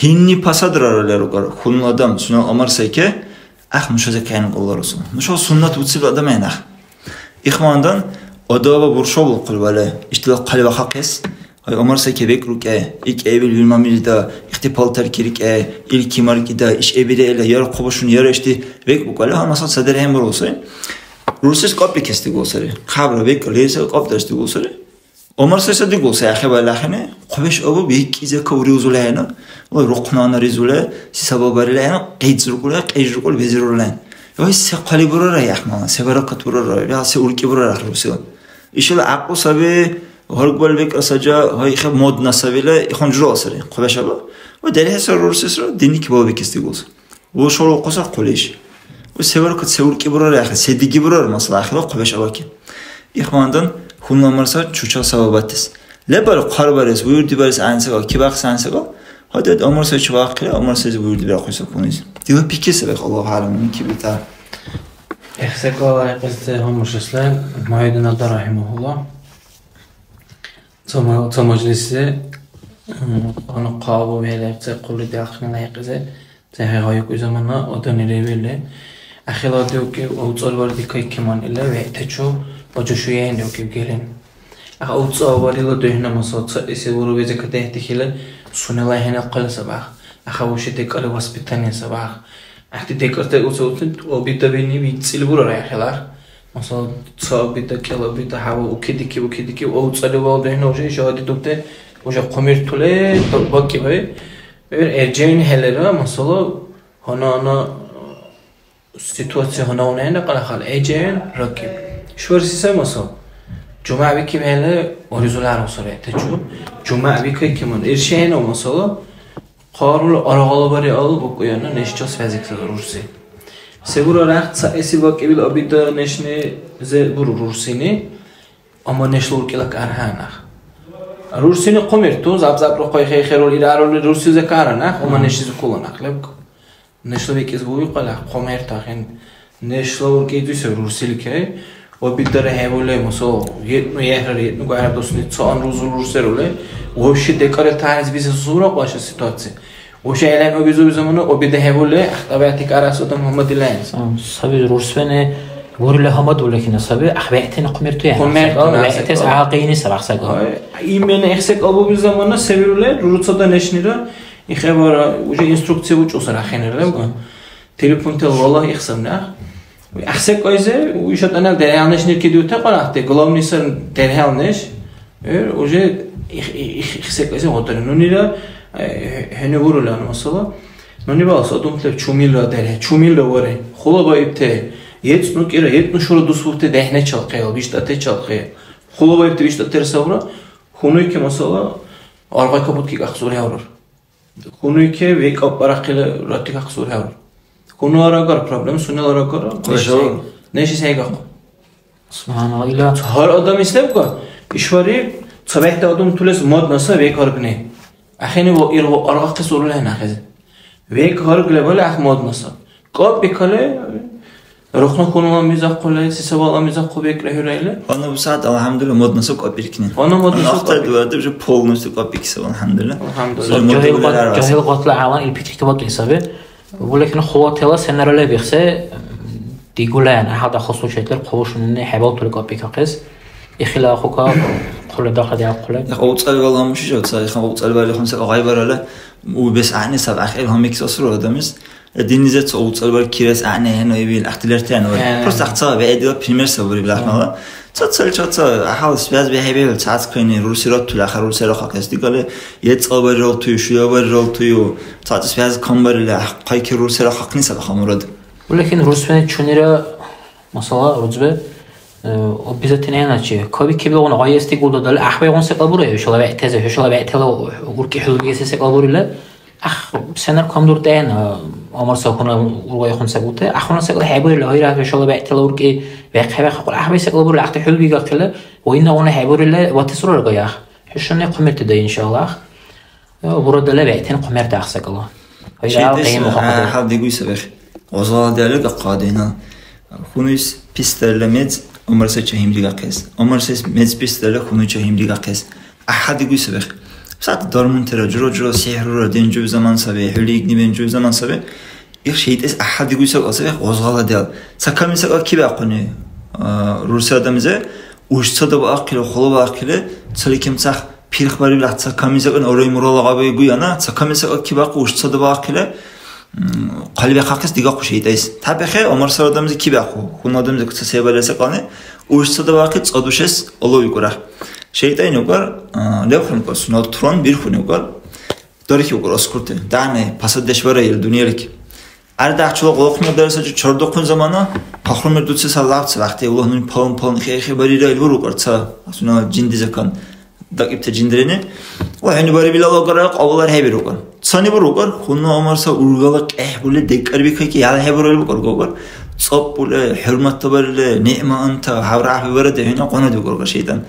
Гьинни пасадрара лерукар, хьунул адам сунела амар сайке, ах, нуша закайну Алла Расул. Нуша суннат буциб адам гӀенах. Ихвандан, адава буршабулхъул вале, иштила хъалибахъахъес, гьай, Умар сай кебекӀ рукӀе, икӀ эбил вирмамилида, ихти палтар киркӀе, ил кимаркӀида, иш эбиреила, яра хъубушун, яра ишди бекӀ букӀали, гьанна сац садер гьембургъу сай. Рурсис кьапӀикес дигул сари. Хъябра бекӀ лерсил кьапӀдарес дигул сари. Умар сай са дигул сай, ахӀебала ахӀен, хъубеш абу бекӀ изека уриузули ахӀен, ва рухънана ризули, си сабабарили ахӀен, къецӀрукӀули, къежрукӀули, безирули ахӀен. Ва се хъали бурара яхӀмала, се баракат бурара, я се уркӀи бурара рурсила. Ишала гӀякьлу саби, гьаргбал бекӀра сажа, гьайхӀе модна сабила, ихъун журала сари, хъубеш аба. Ва дерхӀесра рурсисра динники балбикес дигулса. Ва шурухъуса хъулиш. Ва се баракат, се уркӀи бурара, яхӀе, се диги бурара, масала, ахила хъубеш абаки. Ихвандан хьунул амарса чуча сабабатес. Лебал хъарбарес, уюрдибарес гӀян секӀал, кибяхъес гӀян секӀал, ХатӀа Умар Сайчи вахъхӀила, Умар Сайзи бурдибирахъуси хьунис. Дила пикри саби, Аллагьу а'лам, кибита. Эх, секӀал гӀяйкьес ца гьамушасла, Мугьиддин Алда рахимахулла. Ца ма-, ца мажлисла, м, ана къабу вегӀлар ца хъули дяхъни гӀяйкьес, ца хӀегъайукӀи замана адамли ревели. Ахила дукӀи уцӀал варди кайкиман ила вегӀтачу ва жушуяйн дукӀи гелен. Аха, уцӀа аварила духӀна, масала, цаэси урубезе кадехӀдихьили, сунела хӀенел хъали сабах. Аха, вообще декӀарли воспитание сабах. ГӀяхӀти декӀарти уцӀа, уцӀа обидабини вицӀили бурара яхӀилар. Масала, ца обида, кӀел обида, гьава, укидики, укидики, ва уцӀали вал духӀна уже ишала дедубти, уже хъумиртули бакӀибай. ГӀур гӀержаин хӀелира, масала, гьанна-гьанна ситуация гьунавна хӀенра къарахъал гӀежаен ракӀиб. Ишбарси сай масал. ЖумягӀ бикибхӀели, урузула аргъу сари, тачу. ЖумягӀ бикайкиман. Ирши хӀенав масала, хъарул аргъалабари алу букӀуяна нешчил связикла рурси. Се бурара, цаэси вакӀибил обида нешнизе буру рурсини, амма нешла уркӀила каргьанах. Рурсини хъумирту, заб-забра хъайхӀейхӀерул ирарули рурсилизе каранах, амма нешизе куланах лебку. Нешла бекӀес буи къала, хъумхӀертахъен. Нешла уркӀи дуйса рурсиликай. Обидара хӀебули, масала, етӀну яхӀрар, етӀну гугӀяр дусни цаъан рузул рурсерули. Вообще декӀара тянис биса сура къаша ситуация. Вообще гӀелан обизуби замана обида хӀебули, ахтӀабати кӀарас адам гьамадилаэнс. Ам, саби рурсвени бурили гьамадули хина саби, ахвегӀтени хъумертуян. Хъумертуян, вегӀтес гӀякьини саби ахсагу. Ай, именно ихсек албуби замана се бирули, руруцада нешнира, ихебара уже инструкция учӀусара ахӀенира лебга. Телефон тел вала ихсам нах. Ахсек кайзе, уиша тӀанал дерхӀалнеш ниркидиуте къарахъти, главный сар дерхӀалнеш. Э, уже их, их, ихсек кайзе гъотари. Нунира, э, хӀене бурули ана масала. Нуни балас адамтала чумилра дерхӀе, чумилра варе. Хулабаибте, ецӀну кӀира, ецӀну шура дусурте дехӀне чалхъе, виштӀате чалхъе. Хулабаибте виштӀатер сабра, хьунуйке масала, аргъай капутки кахсури гьаврар. Хьунуйке векӀ аппарахъили ратикахъес урхӀевра. Хьунуйла агара проблема, сунела агара. Нешис хӀейгахъу. Субханалла, ила. Гьар адам ислевка, ишвари, цабехӀти адамтулес модна са векӀ гьаргни. АхӀенивал иргъу аргъахъес урулехӀе нахизи. ВекӀ гьарг лебали гӀяхӀ модна са. КӀапӀи кали, рухъна хьунула мизахъули, сисавала мизахъу бекӀра хӀура или. Гьанна бусягӀят, алхӀямдулилла, модна са кӀапӀиркни. Гьанна модна са ахтарди кӀапӀиркни. Варда уже полностью кӀапӀикиса, алхӀямдулилла. АлхӀямдулилла. Жагьил гъот-, жагьил гъотла гӀялан ил пикрики вакӀи саби. Булекин хъулатила сенара лебихси, дигулаен, гӀяхӀял дахъал случайтлар хъулушунани хӀебалтули кӀапӀикахъес. Ихила ахъука, хъули дахъал дяхъули. Дахъал уцӀали вала гьамуши жав, ца, ихъан уцӀали варли хъумса гъай барали, у бес гӀягӀни саб, ахӀел гьамикис асура адамис. Диннизе ца уцӀалвар кирес гӀягӀнихӀену ибил ахтилертани вар. Э. Просто ахъ ца вегӀдила пример сабури, э, бирахънала. Ца цалича ца гьал связь бехӀебиуб, цацахъини рурсира тула, ахъа рурсира хъахъес дигали, ецӀал барирал туй, шуя барирал туй, цаци связь камбарили, ахъ хъайки рурсира хъахъни саби хамурад. Улекин рурсвани чунира, масала, рузби, э, обязательно яначи. Каби кебилгъуна гъайэс дигулда дали, ахӀбайгъун секӀал бура, хӀушала вегӀтази, хӀушала вегӀтала уркӀи хӀулбиэси секӀал бурила. Ах, сенар камдуртӀен, а, Умар Сахуна ургай хъун сагути. Ахъуна секӀал хӀебурили, гьайра, хӀушала бегӀтала уркӀи вехъхӀе-вехъахъули. Ахъби секӀал бурили, ахъти хӀулби гахъили, ва иннагъуна хӀебурили, ватес ураргая. ХӀушани хъумерти дай, иншаллах. Э, бурадала бегӀтани хъумерти ахъ секӀал. Гьайра, шайтӀес, къиянбухъахъули. А, хӀял дигуй сабехъ. Гъозгъала диалли гахъа дина. Хьунуйс пистарла мез Умар Сайчи гьимригахъес. Умар Сайс мез пистарла хьунуйчи гьимригахъес. ГӀяхӀял дигуй сабехъ. Сагъ дармунтира, жура-жура сихӀрура, денжув заман саби, хӀули игни бенжув заман саби. Их шайтӀес гӀяхӀял дигуй саб, сабехъ гъозгъала диал. Ца камли секӀал кибяхъуни, а, рурси адамизе, уж ца дабаахъили, хъулубаахъили, цали кемцахъ пирхбариб лахъ ца камли секӀал орай мурала гъаби гуяна, ца камли секӀал кибяхъу уж ца дабаахъили, м, хъалибяхъахъес дигахъу шайтӀес. ТяпехӀе, Умар сар адамизе кибяхъу, хьуна адамизе ца се барили секӀални, уж ца дабаахъи ца душес Аллагь викӀура. ШайтӀайни укӀар, а, левхъуни укӀар, сунела туран бирхуни укӀар, дархи укӀар аскурти. Дани, пасаддеш бара ил дунъялик. Ардагь чула къуллукъни дарсачи чардухъун замана, пахрумир дуцес гьалаб ца вягӀти, Аллагь нуни палан-палан хе-хе барира ил бурукӀар ца, сунела жинди закан. ДакӀибти жиндрени. Ва хӀуни бариб илала агара кьабулар хӀебирукӀар. Цани бурукӀар, хьуна Умар са ургала кьехӀбули декӀарбикайки яла хӀебурали букӀар гогар. ЦӀапӀули, хӀурматла барили, ниъмаанта, гьавра гӀяхӀбибаради хӀуна къуна дигургар шайтӀан.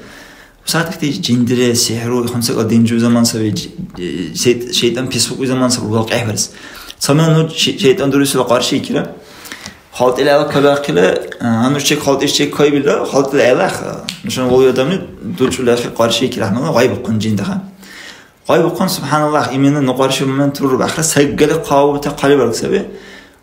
Сагати жиндире, сихӀру, ихъун секӀал динжу заман саби, жи-, шейт-, шейтӀан писбукӀуй заман саби, ургал кьяхӀбарес. Ца мер ну ши-, шейтӀан дурисула къаршиикира. ХалтӀила гӀела кабяхъила, а, ну чек халтӀиш чек кайбилра, халтӀила гӀела, а, нушани валуй адамли дучӀули ахӀи къаршиикира, гьанна гъайбухъун жиндаха. Гъайбухъун, субханаллах, именно ну къарши момент руруб ахъра, сагали хъавубта хъалибарг саби.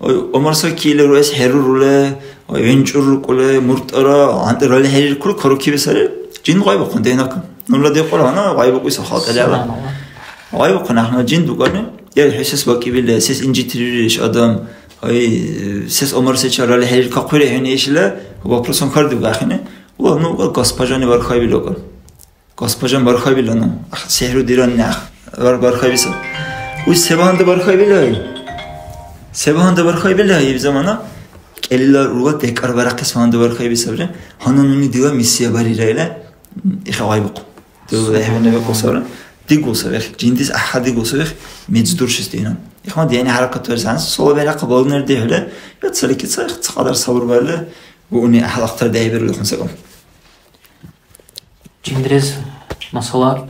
Ой, умарса кили руэс хӀерурули, ой, венчӀур рукӀули, муртӀара, гьанти рали хӀериркур, карукиби сари. Жин гъайбухъун, дегӀнака. Нурла декьур гьанна гъайбукӀуси халтӀали ала. Субханаллах. Гъайбухъун, ахӀна жин дукӀарни, я хӀу сес вакӀибили, сес инжитирири иш адам, ой, сес умарсича рали хӀериркахъури хӀуни ишила, вопросом хардиб гахини. Ула, ну, госпожани бархайбил окӀар. Госпожа бархабила, ну, ах, сихӀру диран нях, бар-, бархаби саб. Уй, се багьандан бархабила? Се багьандан бархабила иб замана? КӀелила урга декӀар барахъес багьандан бархаби сабри. Гьанна нуни дила миссия барира ила, иха гъайбухъу. Дила вехӀвана бекӀу сабра. Дигул саб, эх, жиндис гӀяхӀял дигул саб, эх, мез дуршис дигьна. Ихмад, яни хӀяракат барес гӀянси, сола бегӀла кабалнер дихӀули, я цалики ца, эх, ца кьадар сабур барили, бууни гӀяхӀял ахтар дехӀбирули хъун секӀал. Жиндрес, масала,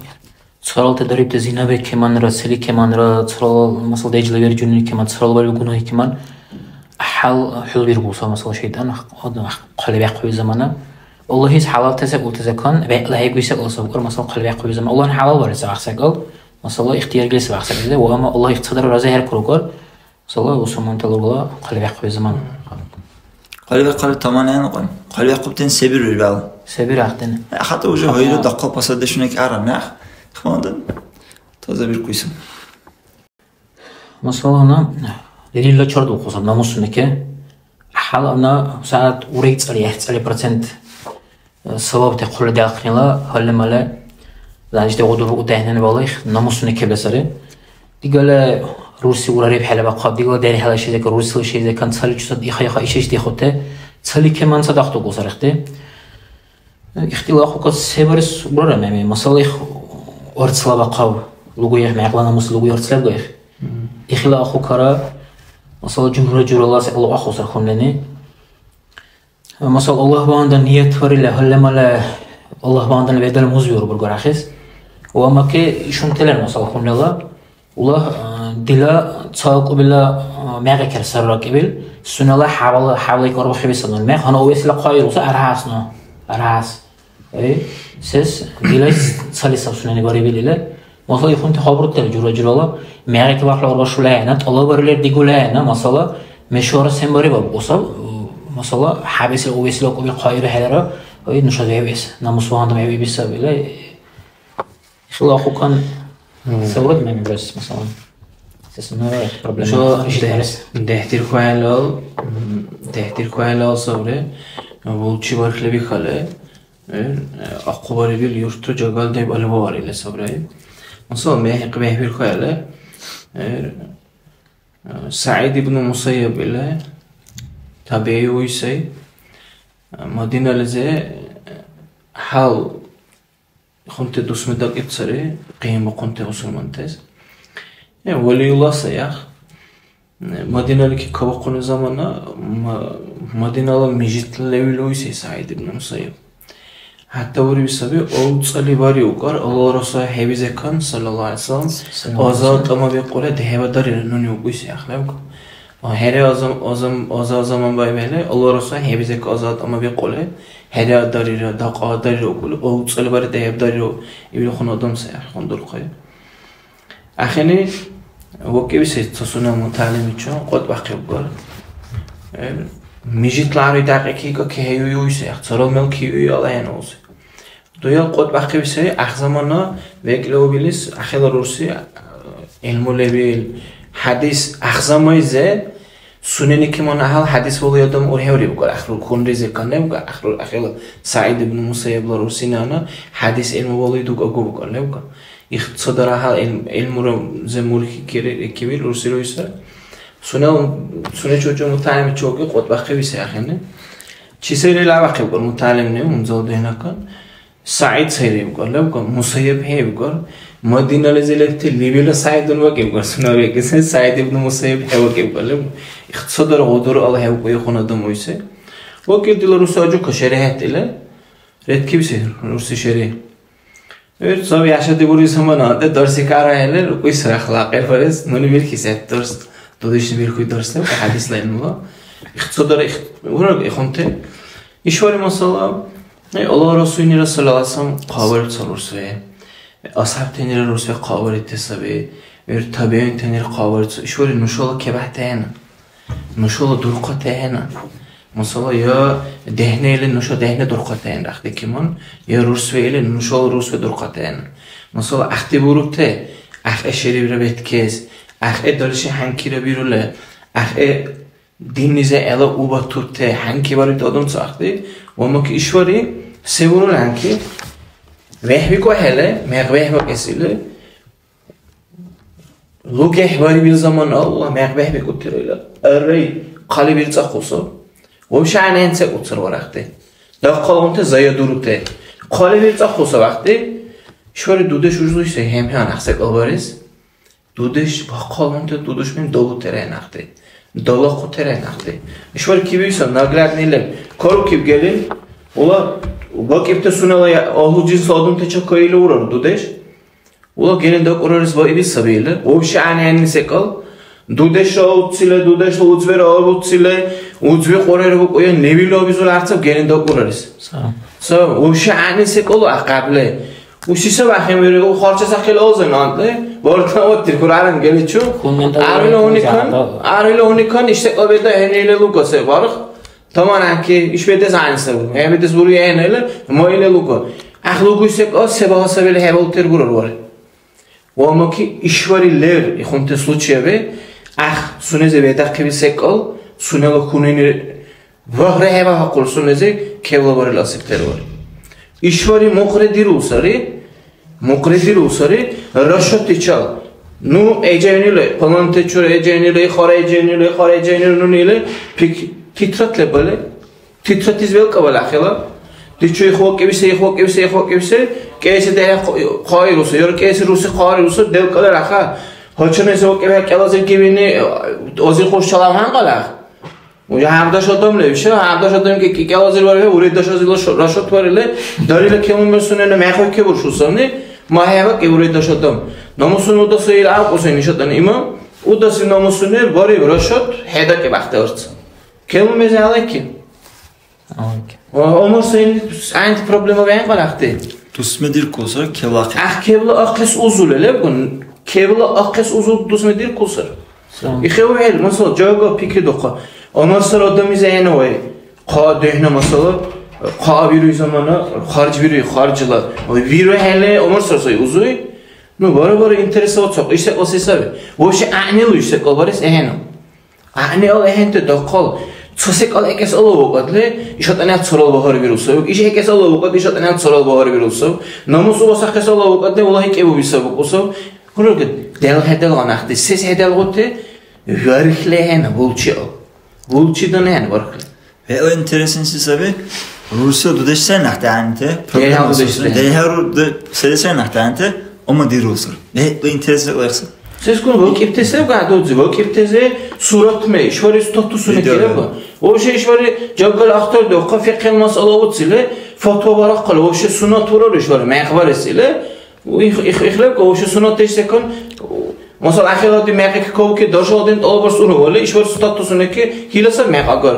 царалти дарибти зина бекеманра, сели кеманра, царал, масала, дежла вержуни кеман, царал бариб гунагь кеман, хӀял хӀулбиргулса, масала, шайтӀан, ах-, ах-, хъалибяхъуби замана. Аллагьис хӀялалтази ултазакан, вегӀла хӀейгуйса улсабкьар, масала, хъалибяхъуби замана. Аллагьни хӀялал барес вяхӀсакӀал, масала, ихтияр гилси вяхӀсакӀал, ва амма Аллагь ихцадра разихӀеркурукӀар, Масала, усумантала ургала хъалибяхъуби замана. Хъалибяхъуби таман хӀенукьун. Хъалибяхъубтани се биру ибал? Се бирахъутани? ХӀятта уже гьайра дахъал пасадешунаки ара мякь. Хвандан таза биркуйсам. Масалана, лерилла чардулхъусаб намусунаки. ХӀялана сягӀят урегцӀали, яхӀцӀали процент Савабти хъули делхънила гьалли-мали, значит, гъудурбукӀути дехӀнани балай намусуни кебли сари. Дигала рурси урарибхӀели бахъаб, дигала дерхӀела шизака, рурсила шизакан цали чусад иха-иха ишиш дихути, цали кеман цадахъ дукӀу сарихти. Ихтила ахъука се барес урара меми, масала, их арцла бахъаб, лугу их мякьла намус лугу арц лебга их. Мгм. Ихила ахъукара, масала, жумра журала секӀал ахъу сархунлени. Масала, Аллагь багьандан ниятварили, гьалли-мали Аллагь багьандан вегӀдали муз виуб бургар ахӀес. Ва аммаки ишгъунти лер, масала, хунрала, ула, а, дила ца акӀубила, а, мягӀикер сарра кӀибил, сунела хӀябала, хӀябала икӀар бухъибисаб нуни. Мегь гьанна увесила хъа вируса, аргьас ну, аргьас. Эй, сес, дила цали саб сунени барибил или. Масала, ихъунти хабуртира жура-журала, мягӀикибархӀи арбашули ахӀенна, тӀалабарили дигули ахӀенна, масала, мешуара сен бариб аб, усаб, масала, хӀябэсил увесила кӀуби хъайрухӀелира, ой, нуша вевес, намус багьандан вевиби сабила, ихила ахъукан Мгм. Саврад мемебрес, масала. Сес нура проблема Жо хӀуши дехӀ-, дарес. ДехӀдирхуялал, м, дехӀдирхуялал сабри, булчи бархли бихали, Э, ахъубарибил юрту жагал дебали баварили сабри. Масала, мехӀи-, мехӀбирхуяли, э, СягӀид ибн Мусайяб или табигӀи уй сай. Мадинализи, э, хӀял хунти дусми дакӀиб сари, къиянбухъунти бусурмантес. Э, валиулла сай ах. Мадиналики кавахъуни замана, ма-, Мадинала мижитла левил уй сай СягӀид ибн Мусайяб. ХӀятта буриби саби, авцӀали бариукӀар, Аллагьла Расул хӀебизекан, саллаллаху гӀалайхи ва саллям, Саллаллаху гӀалайхи ва саллям. Аза тӀамабикъули, дехӀеба дарира нуни укӀуси ахлевка. ХӀера азам-, азам-, аза заман баибхӀели, Аллагьла Расул хӀебизека аза тӀамабикъули, хӀера дарира, дахъа дарира укӀули, авцӀали бари дехӀеба дарира, ибил хун адам сай, хун дурхъай. Ахини вакӀибси ца сунела мутагӀялимичи кьутӀбяхъибгар. Э, мижитла гӀяруй дякьикига кехӀейуй уйси, царал мел киуй алаянуси. Дуял кьутӀбяхъибси ахзамана векӀлиубилис ахила рурси, э, гӀилму лебил, хӀядис ахзамайзе, Сунени кеман гьал хӀядис валуй адам урхӀеври букӀар, ахру хунризи канневга, ахру ахила СягӀид ибн Мусайябла рурсинана хӀядис гӀилму валуй дугагу букӀар левга. Ихцадара гьал гӀилм-, гӀилмура зе мурхьи кири-, кивил рурсируйса. Сунел, сунечи учӀун мутагӀялимичи вакӀи кьутӀбяхъибси ахӀенни. Чи сайрил авахъибкӀар мутагӀялимни, унзал духӀнакан. СягӀид сайревгар, левгар, Мусайяб хӀевгар, Мадинализи лебти лебила СягӀидун вакӀибгар, сунела векӀиси СягӀид ибн Мусайяб хӀевакӀибгар, левгар. Ихцадар гъудурала хӀевкӀуйхъун адам уйси. ВакӀиб дила рурси аджука шери хӀед ила, редкибси рурси шери. ГӀур цаби яшади бури замана, дарси карахӀели, рукьуйсра ахлакьли барес, нуни бирхьес дарс, дудешли бирхуй дарс леб, хӀядисла гӀилмула. Ихцадара их-, ураг ихъунти. Ишбари масала, э, Аллагьла Расулнира саллаллаху алейхи ва саллям хъа бариб ца рурсве. АсхӀябтанира рурсве хъа барибти саби. ГӀур табигӀинтанира хъа бариб ца. Ишбари нушала кебяхӀ тяхӀяна. Нушала дурхъати ахӀена. Масала, я дехӀне или нуша дехӀне дурхъати ахӀен, ряхӀдикиман, я рурсве или нушала рурсве дурхъати ахӀен. Масала, гӀяхӀти бурути, гӀяхӀе шерибра беткес, гӀяхӀе далиши хӀянкира бирули, гӀяхӀе диннизи гӀела у батурти, хӀянки барибти адам ца гӀяхӀти, ва маки ишбари, се бурул хӀянки? ВехӀбикӀухӀели, мегъ вехӀбакӀес или, ЛугехӀ барибил замана Аллагь мегъ бехӀбикӀутира ила. Арай, хъали бирцӀахъуса. Вообще гӀягӀниан секӀуцар варахъти. Дахъалгъунти заядурути. Хъали бирцӀахъуса вахъти. Ишбари дудеш ужлуси хӀемхӀе анахъ секӀал барес. Дудеш бахъалгъунти дудешмени далутира анахъти. Далахъутира анахъти. Ишбари кибиуса наглядный леб. Карукиб гелин. Ула бакӀибти сунела я-, агьлу жинсла адамтача кайили урар дудеш. Ула гелин дакӀурарес баили саби или. Вообще гӀягӀнианни секӀал. Дудешра уцили, дудешла уцбера уцили, уцби кьурера букӀуя, невила абизули арцаб гелин дакӀурарес. Са. Са, вообще гӀягӀни секӀал ахъабли. Уси саб ахӀен вири, у харча сахъил алзан антли. Вартаваттир Кьуръанан геличу. Хуннан Арвила гьуникан, да. Арвила гьуникан, иш секӀал беда хӀенила луга се барх. Таман анки, иш бедес гӀяйнсабу. Э бедес бури гӀенайла, ма или луга. Ахлугуй секӀал, се багьа сабили хӀебалтер бурар вари. Ва маки ишвари лер, ихунти случаеби, ах, сунези бедахъиби секӀал, сунела хьунуйни вагьра хӀебагьахъур сунези, кевла барил асибтер вари. Ишвари мукьри диру сари, Мукьри диру сари, расчетичал. Ну, эжайнили, паланти чура эжайнили, хара эжайнили, хара эжайнили, нуни или пик-, тетрадь лебали, тетрадьлис белкӀа балахъила. Дичу ихвакӀибси, ихвакӀибси, ихвакӀибси, кӀеси дехӀе хъу-, хъайруси, яра кӀеси руси хъайруси, делкӀала раха. Гьачамеси вакӀибхӀе кӀелазир гивини, озир хъуш чалав гьанкьалах. Гьардаш адам лев, иша, гьардаш адам ки-, ки-, кӀелазир вархӀе, уредаш азила шо-, расчет варили, дарила кемумер сунена мехӀе кебуршусани, ма хӀебакӀи уредаш адам. Намусуни удаса ил гӀявкьусен ишатани имам, удаси намусунер бариб расчет, хӀедакӀи бахъти арц. Кемумези гьалайки. Гьалайки. Ва Умар Сайни гӀянти проблема вегӀин къалахъти. Дусме диркулсар, кевлахъи. Ах, кевла ахъес узули лебгун, кевла ахъес узул дусме диркулсар. Салам. ИхӀев хӀел, масала, жага пикридухъа. Умар сар адамлизи гӀенавай. Хъа дехӀна, масала, хъа вируй замана, харж вируй, харжла. Виру хӀели, Умар сар сай узуй. Ну, бара-бара интересоваться, иш секӀал се саби. Вообще гӀягӀнилу иш секӀал барес гӀягӀнил. ГӀягӀнил ахӀенти дахъал. Ца секӀал экӀес алавухъадли, ишатӀани царал багьар вирусав. Иш экӀес алавухъадли, ишатӀани царал багьар вирусав. Намус убасахъес алавухъадли, валлагь, кӀевуби сабухъусав. Хурага делгӀеделгъан ахъти, сес хӀеделгъути? Вархли ахӀен, булчи ал. Булчи дан ахӀен вархли. ХӀела интереснси саби. Рурсила дудеш сен ахъти гӀягӀнити? ДерхӀя дудеш сен. ДерхӀя ру-, ду-, сели сен ахъти гӀягӀнити? Амма дирусар. ХӀела интересра лерса. Сескун вакӀибти се гадудзи, вакӀибтизи суратме, ишвари статусуни Видео, киреба. Да. Вообще ишвари жаггал ахтардухъа, фикьхӀил масъала уцили, фатва барахъали, вообще суннат бурар ишвари, мягӀ барес или. Их, их, их лебка, вообще суннатдеш секунд, масала, ахирати мягӀи кавки даршал дин тӀалабарс ургъули, ишвар статусунеки хила сар мягӀ агар.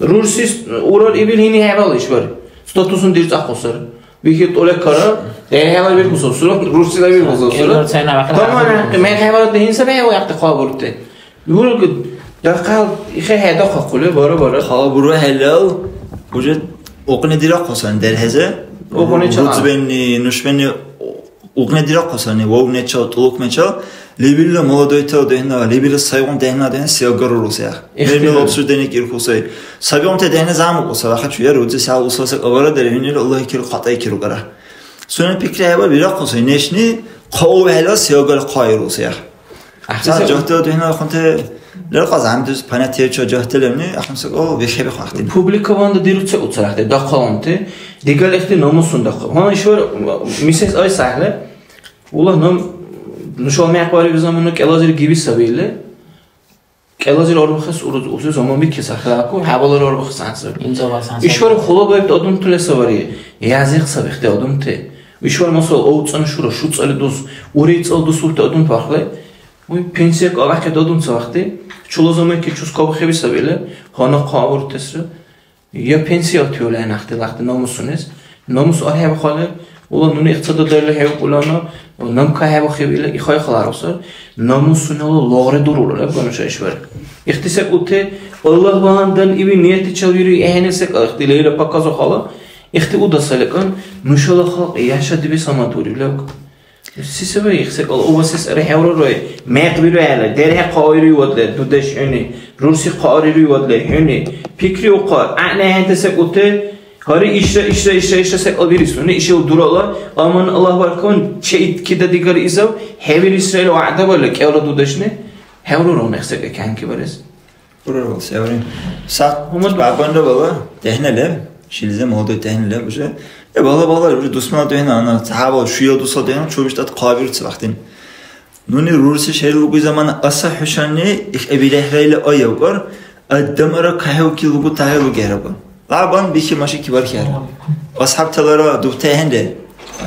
Рурси с-, урар ибил гьини хӀебал ишвар. Статусун дирцӀахъусар. Вихи тӀулекара, дехӀела биркусаб сура, рурсила биркусаб сура. Таман мягӀи хӀебалати гьин саби хӀебал яхъти хабурти. Юрг дахъал ихе хӀедахъахъули бара-бара. Хала бурухӀелал, уже укьни дирахъусани дерхӀезе. Укьни чала. Рузбенни, нушбенни укьни дирахъусани, вавнечал, тӀулукмечал. Лебилра молодойтала дехӀна, лебилра сайгъун дехӀна дехӀна се агаруруси ахӀ. Ихтилат. Мер-мер обсуждение кирхусай. Сабигъунти дехӀна замукьуса, ахъачу я рудзи сял усала секӀал бара дерхӀунира Аллагьикиру хатӀаикиру кара. Сунени пикри хӀебал бирахъусай, нешни хъа увхӀела се агар хъа ируси ахӀ. ГӀяхӀси Ца секӀал. Жагьтала духӀнала хъунти леркьа замдеш понятиечи жагьти левни, ахъни секӀал вехӀебихъахъути. Публика ванда диру ца уцарахъути, дахъалунти, дигалихъти намусун дахъал. Гьанна ишвар мисес ай сахӀли, ула нам нушала мякьбари замана кӀелазир гиби саби или, кӀелазир арбухес уруз-, узуз гьамадбикес ахӀерахъу, хӀябалра арбухес гӀян саби. ИмцӀабарес гӀян саби. Ишвар хулабаибти адамтули савари, язихъ саби ихти адамти. Ишбар масала, авцӀанну шура, шуцӀали дус, урегцӀал дус урта адам пархли, уй, пенсия кавахъи дадун ца вахти, чула замайки чус кабухъеби саби или, гьанна хъабуртесра, я пенсия атиули гӀяхӀти лахъти намусунес, намус архӀебухъали, ула нуни ихцададарили хӀевкӀулана, нам кахӀебухъиб или, ихай халаруса, намусунала лагъри дурула леб нуша ишбар. Ихти секӀулти, Аллагь багьандан иби ниятичал вири, гӀягӀнил секӀал ихти лейла показухъала, ихти удаса лекӀан, нушала халкь яшадиби самадуриб левка. Се саби их секӀал у васес архӀеврарай, мекъ бируяла, дерхӀе хъаируй вадли, дудеш хӀуни, рурси хъарируй вадли, хӀуни, пикриухъа, гӀягӀнихӀенте секӀулти, гьари ишра, ишра, ишра, ишра секӀал бирис, нуни ишил дурала, аман Аллагь баркун, чеид кида дигар изав, хӀебирисра ил вягӀда барли, кӀелра дудешни, хӀеврургъун их секӀал кянки барес. Бурарвал севри. Сахъ Гьумадва. Бабанра бала дехӀна леб. Шилиза молодой дехӀна леб уже. Э, бала, бала, уже дусмала дехӀна, ана цахӀябал шуял дусал дехӀна, чула биштӀат хъабирци вахтин. Нуни рурси шери лугуй замана аса хӀушани их эбирехӀраили аявкар, адамара кахӀевки лугу тахӀе лугехӀрабан. Лябан бихи машики бархьехӀра. АсхӀябталара дубтехӀенри,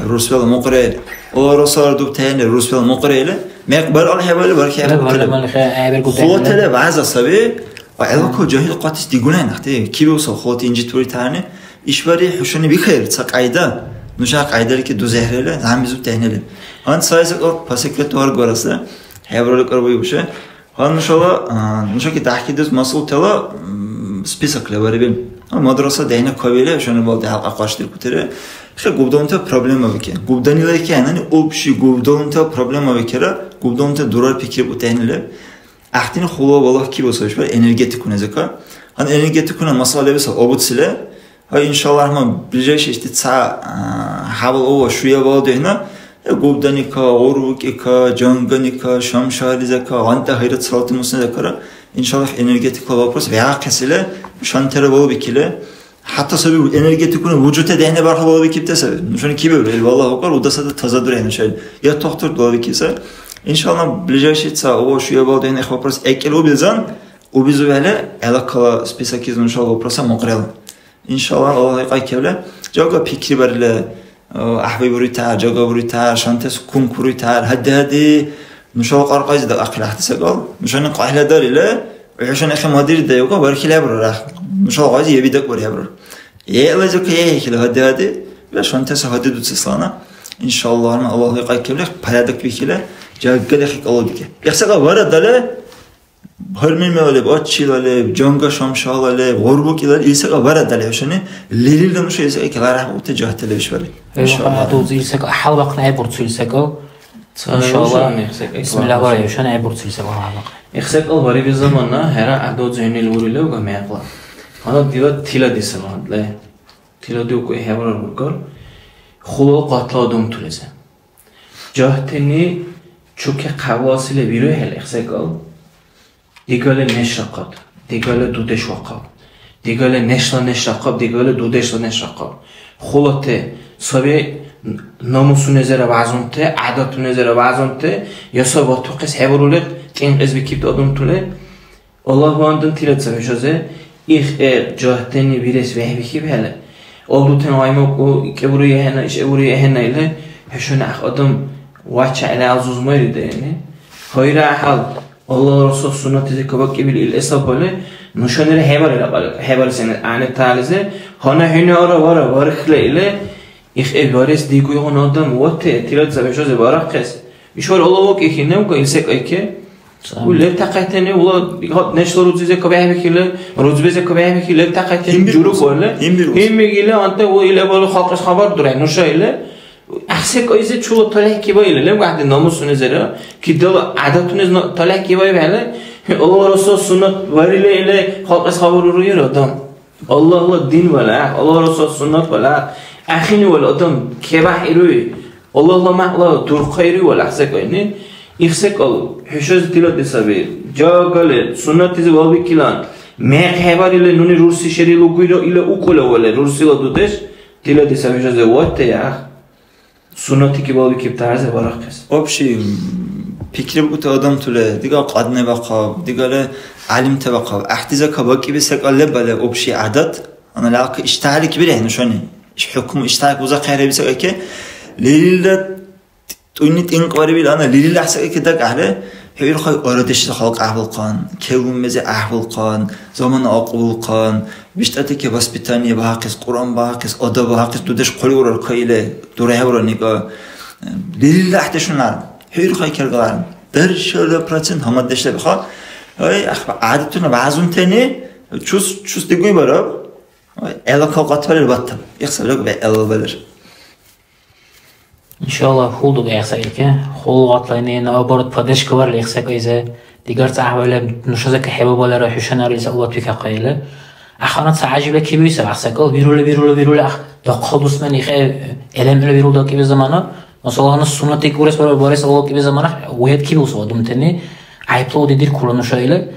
рурсбала мукьри. О, росалара дубтехӀенри, рурсбала мукьри или. Мекъ барал хӀебали бархьехӀра. Хулатала вяза саби. Ва гӀелаку жагьил къатис дигуна нахти. Кируса хулати инжит буритани. Ишбари хӀушани бихайр, ца кьяйда. Нуша кьяйдалики дузехӀрили, замизуб техӀнили. Гьанна цаэс по секрету гьаргвараса. ХӀебарали кьарбуи буша. Гьанна нушала, а, нушаки тяхӀкидес масъултала, м, список лебарибил. А, мадраса дяйна кавили, шуну балди хӀялкьа къаршидиркутири. Хе, губдалунтала проблема вике. Губданила икенани общий губдалунтала проблема викера, губдалунтала дурар пикрибутехӀнили. ГӀяхӀтини хъула валахъ кибусаб ишбар энергетикуназика. Гьанна энергетикуна масъала лебиса обуцили, Гьай, иншалла, рахман, ближайший ишди ца, а, хӀябал ава шуя бала духӀна, э, губданика, гӀурбукӀика, жанганика, шамшализака, гъантӀа хайрат салати мусни закара, иншалла, энергетикала вопрос вягӀахъес или, шантира балбикили, хӀятта саби энергетикуни вужуте дехӀни бархьа балбикибте саби. Нушани кибиру, ил валлагь укар, удасада таза дурехӀе нушани. Я тухтур балбикиб саби. Иншалла, ближайший ца ава шуя бала духӀна их вопрос экӀил убилзан, убизу вегӀли, гӀелакала списокиз нушала вопроса мукьрела. Иншалла, Аллагьли кьяйкевли, жага пикрибарили, э, гӀяхӀбай буритар, жага буритар, шантес кункуритар, гьади-гьади, нушала кьаркьайзи дакӀахъили гӀяхӀти секӀал. Нушани къяхӀладарили, хӀушани ахӀи мадиридайуга, бархьили хӀебурара. Нушала гъайзи еби дакӀбархӀебурар. ГӀелайзука яхӀихьили гьади-гьади, ва шантес гьади дуцеслана. Иншалла, Аллагьли кьяйкевли, порядок бихьили, жагали хикӀалабике. Их секӀал вара дали, Гьар мер-мела леб, Ачила леб, Жанга Шамшала леб, ГӀурбукӀила леб, ил секӀал вара дали хӀушани, лерилра нуша ил секӀал калара хӀебалути жагьти леб ишбархӀи. Ил иншалла. Ца ил секӀал хӀялбяхъни гӀеббурцу ил секӀал. Ца иншалла. ХӀушани их секӀал. Бисмилла, вара хӀушани гӀеббурцу ил секӀал хӀялбяхъни. Их секӀал вариби замана, хӀера, гӀядудзуни лурилевга мекъла. Гьанна дила тилади сабадле. Тилади уку хӀебарар бургар. Хулал къатла адамтулизи. Жагьтини чуки хъявласили вирухӀели их секӀал. Дигали неш рахъаб, дигали дудеш вахъаб, дигали нешла неш рахъаб, дигали дудешла неш рахъаб. Хулати саби намусунезира вягӀзунти, гӀядатунезира вягӀзунти, я саб ватухъес хӀебирули, тӀинкьес бикибти адамтули. Аллагьвандан тилади саби хӀушази, их гӀе жагьтани вирес вехӀбихьибхӀели, алдутани гъаймакӀу, икӀебури ахӀенна, ишебури ахӀенна или, хӀушани гӀяхӀ адам вача гӀела азуз майри даили. Гьайра гӀяхӀял, Аллагьла Расул суннатизи кабакӀибил ил эсаб бали, нушанира хӀебарира кьалли, хӀебарес гӀягӀнитализи, гьанна хӀуни ара вара вархьла или, их гӀебарес дигуйгъуна адам ватте, тилади саби хӀушази барахъес. ИшбархӀи Аллагь вакӀихьи, невка ил секӀайке. Ца. У лертахъайтани, ула, гьат, нешла рузизе кабяхӀбихьили, рузбезе кабяхӀбихьили, лертахъайтани. Гьимбиркуса. Журу барли. Гьимбиркуса. Гьимбик или, анта, у, или бару халкьес хабар дурай, нуша или. ГӀяхӀси кайзи чула талихӀ кибаили, леб гӀяхӀти намусунезира, кидала гӀядатунез на-, талихӀ кибаибхӀели, Аллагьла Расул суннат варили или халкьес хабар уруйира адам. Аллагьла дин вала, Аллагьла Расул суннат вала, ахини вала адам кебяхӀ ируй, Аллагьла мякьла дурхъа ируй вала, гӀяхӀси кайни, их секӀал хӀушази тилади саби, жагали, суннатизи валбикилан, мекъ хӀебарили нуни рурси шери лугуйра или укула вала, рурсила дудеш, Тилади саби хӀушази ватте, я, суннатики балбикиб тарзе барахъес. Общий, м, пикрибукӀути адамтули, дигал кьаднебахъаб, дигали гӀялимтабахъаб. ГӀяхӀти зака бакӀиби секӀал лебали общий гӀядат, ана лявка иштяхӀлик бирехӀе нушани. Иш хӀукму иштяхӀлик бузахъехӀе биса кайке. Лерилра тӀуни тӀинкьбарибил гьанна, лерилра гӀяхӀсакӀайки дакӀахӀели, хӀу ирхъай арадешлизир халкь гӀяхӀбулхъан, кевлуммези гӀяхӀбулхъан, замана акьулхъан, биштӀатики воспитание багьахъес, Кьуръан багьахъес, адаб багьахъес, дудеш хъули урар кайили, дурахӀевра никӀа. Лерилра гӀяхӀдешунар, хӀу ирхъай кергалар, даршала процент гьамаддеш леб, ха? Ай, ахъ, гӀядатуна базунтени чус, чус дигуй бараб? Ай, гӀела кавкъатварир баттаб. Ихсаб леб, гӀела балир. Иншалла, хӀулдук гӀяхӀсакӀайки. ХӀулгъатлани, наоборот, поддержка барили гӀяхӀсакӀайзи. Дигар ца гӀяхӀвали нушази кахӀебабалара, хӀушани арили савлат викахъаили. Ахъана ца гӀяжибли кибиуси гӀяхӀсакӀал, вирули, вирули, вирули, ах, дахъал дусмани ихӀе, гӀелемхӀели вирул дакӀиби замана, масала, гьанна суннатик бурес барес, барес алавкӀиби замана, уят кибиуси адамтани, гӀяйпла уди диркула нуша или.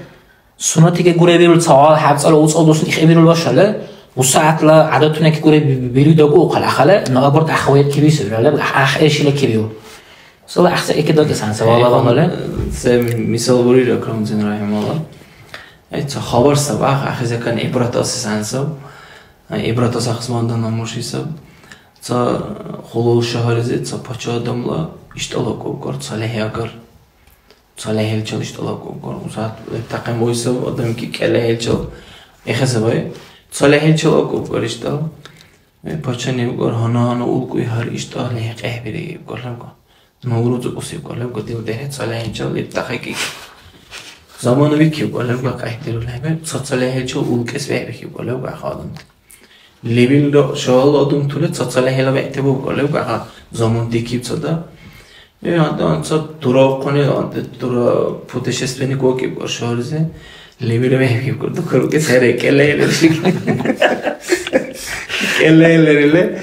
Суннатике гуребирул ца гьал хӀябцӀала уцӀал дусни хӀебирул башале, усягӀятла гӀядатунаке гуре бируй дагу ухъал ахъале, наоборот, ахъваят кибиси, ахъ эшила кибиу. Сала ахъса эки дакӀес гьанса, вала, вала, вале. Се мисал бурира, Крамзин рахималла. Ай, ца хабар сабах, ахъизакан гӀибрат асес гьанса. Ай, гӀибрат асахъес мандан амурши саб. Ца хулул шагьарзи, ца пача адамла иштӀала кӀубкар, ца лехӀягар. ЦалахӀеличил иштӀала акӀубкар. Узат лебтахъен буйсаб адамки кӀелахӀеличил ихесабай. ЦалахӀеличил акӀубкар иштӀал. Э, пача небкӀар гьана-гьана улкӀуй гьар иштӀал лехӀ къехӀбири ибкӀар лебкӀа. Навруз укӀуси ибкӀар лебкӀа дил дехӀе цалахӀеличил лебтахъекӀи. Замана викибкӀар лебкӀа къехӀдиру лехӀбе. Ца цалахӀеличил улкӀес бехӀбихьибкӀар лебкӀа хадамти. Лебилра шагьарла адамтала цацалахӀела бегӀти бубкӀар лебкӀа, замун дикибцада. Э, анцӀ, анцӀ, дуравхъуни, анцӀ, дура путешественник вакӀибкӀар шагьарзи. Лебилра бехӀбихьибкӀар, дукарукӀес хӀера, кӀелайли. КӀелайли.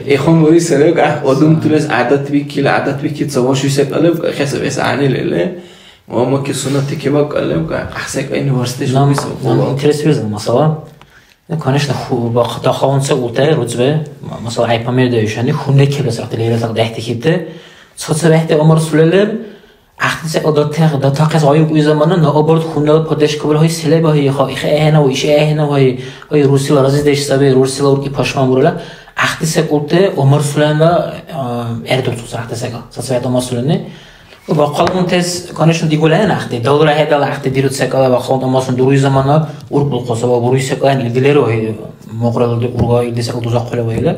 Ихъун бурис лебкӀа, адамталас гӀядатбикили, гӀядатбикиб ца вашуси секӀал лебкӀа, хӀясаб эс гӀягӀнилили. Ва аммаки суннатти кебакӀал лебкӀа, гӀяхӀсекӀайни варсдеш. Нам, бурис нам лебкӀа. Интересует масала. Ну, конечно, ху-, бах-, дахъалгъунси ултай, руцбе, ма-, масала, гӀяйпамир даишани, хунрикибли сарти лерилра дехӀдихьибти. Ца-ца бехӀти Умар Сулелев, гӀяхӀти секӀал датахъ-, датахъес гъайукӀуй замана, наоборот, хунрала поддержка бура, гьай, се леба, гьай, иха-, ихе ахӀенав, ише ахӀенав, гьай, гьай, рурсила разидеш саби, рурсила уркӀи пашман бурала. ГӀяхӀти секӀулти Умар Сулелевла, а, гӀердурцуси гӀяхӀти секӀал. Ца-ца бехӀти Умар Сулелевни. Бахъалгъунтес, конечно, дигули ахӀен ахъти. Далра хӀедала ахъти диру секӀал, бахъалгъунти Умар Сулелев дуруй замана уркӀбулхъуса ва буруй секӀал ахӀен илдилеру, мукъралди урга илди секӀал дузахъули ва или.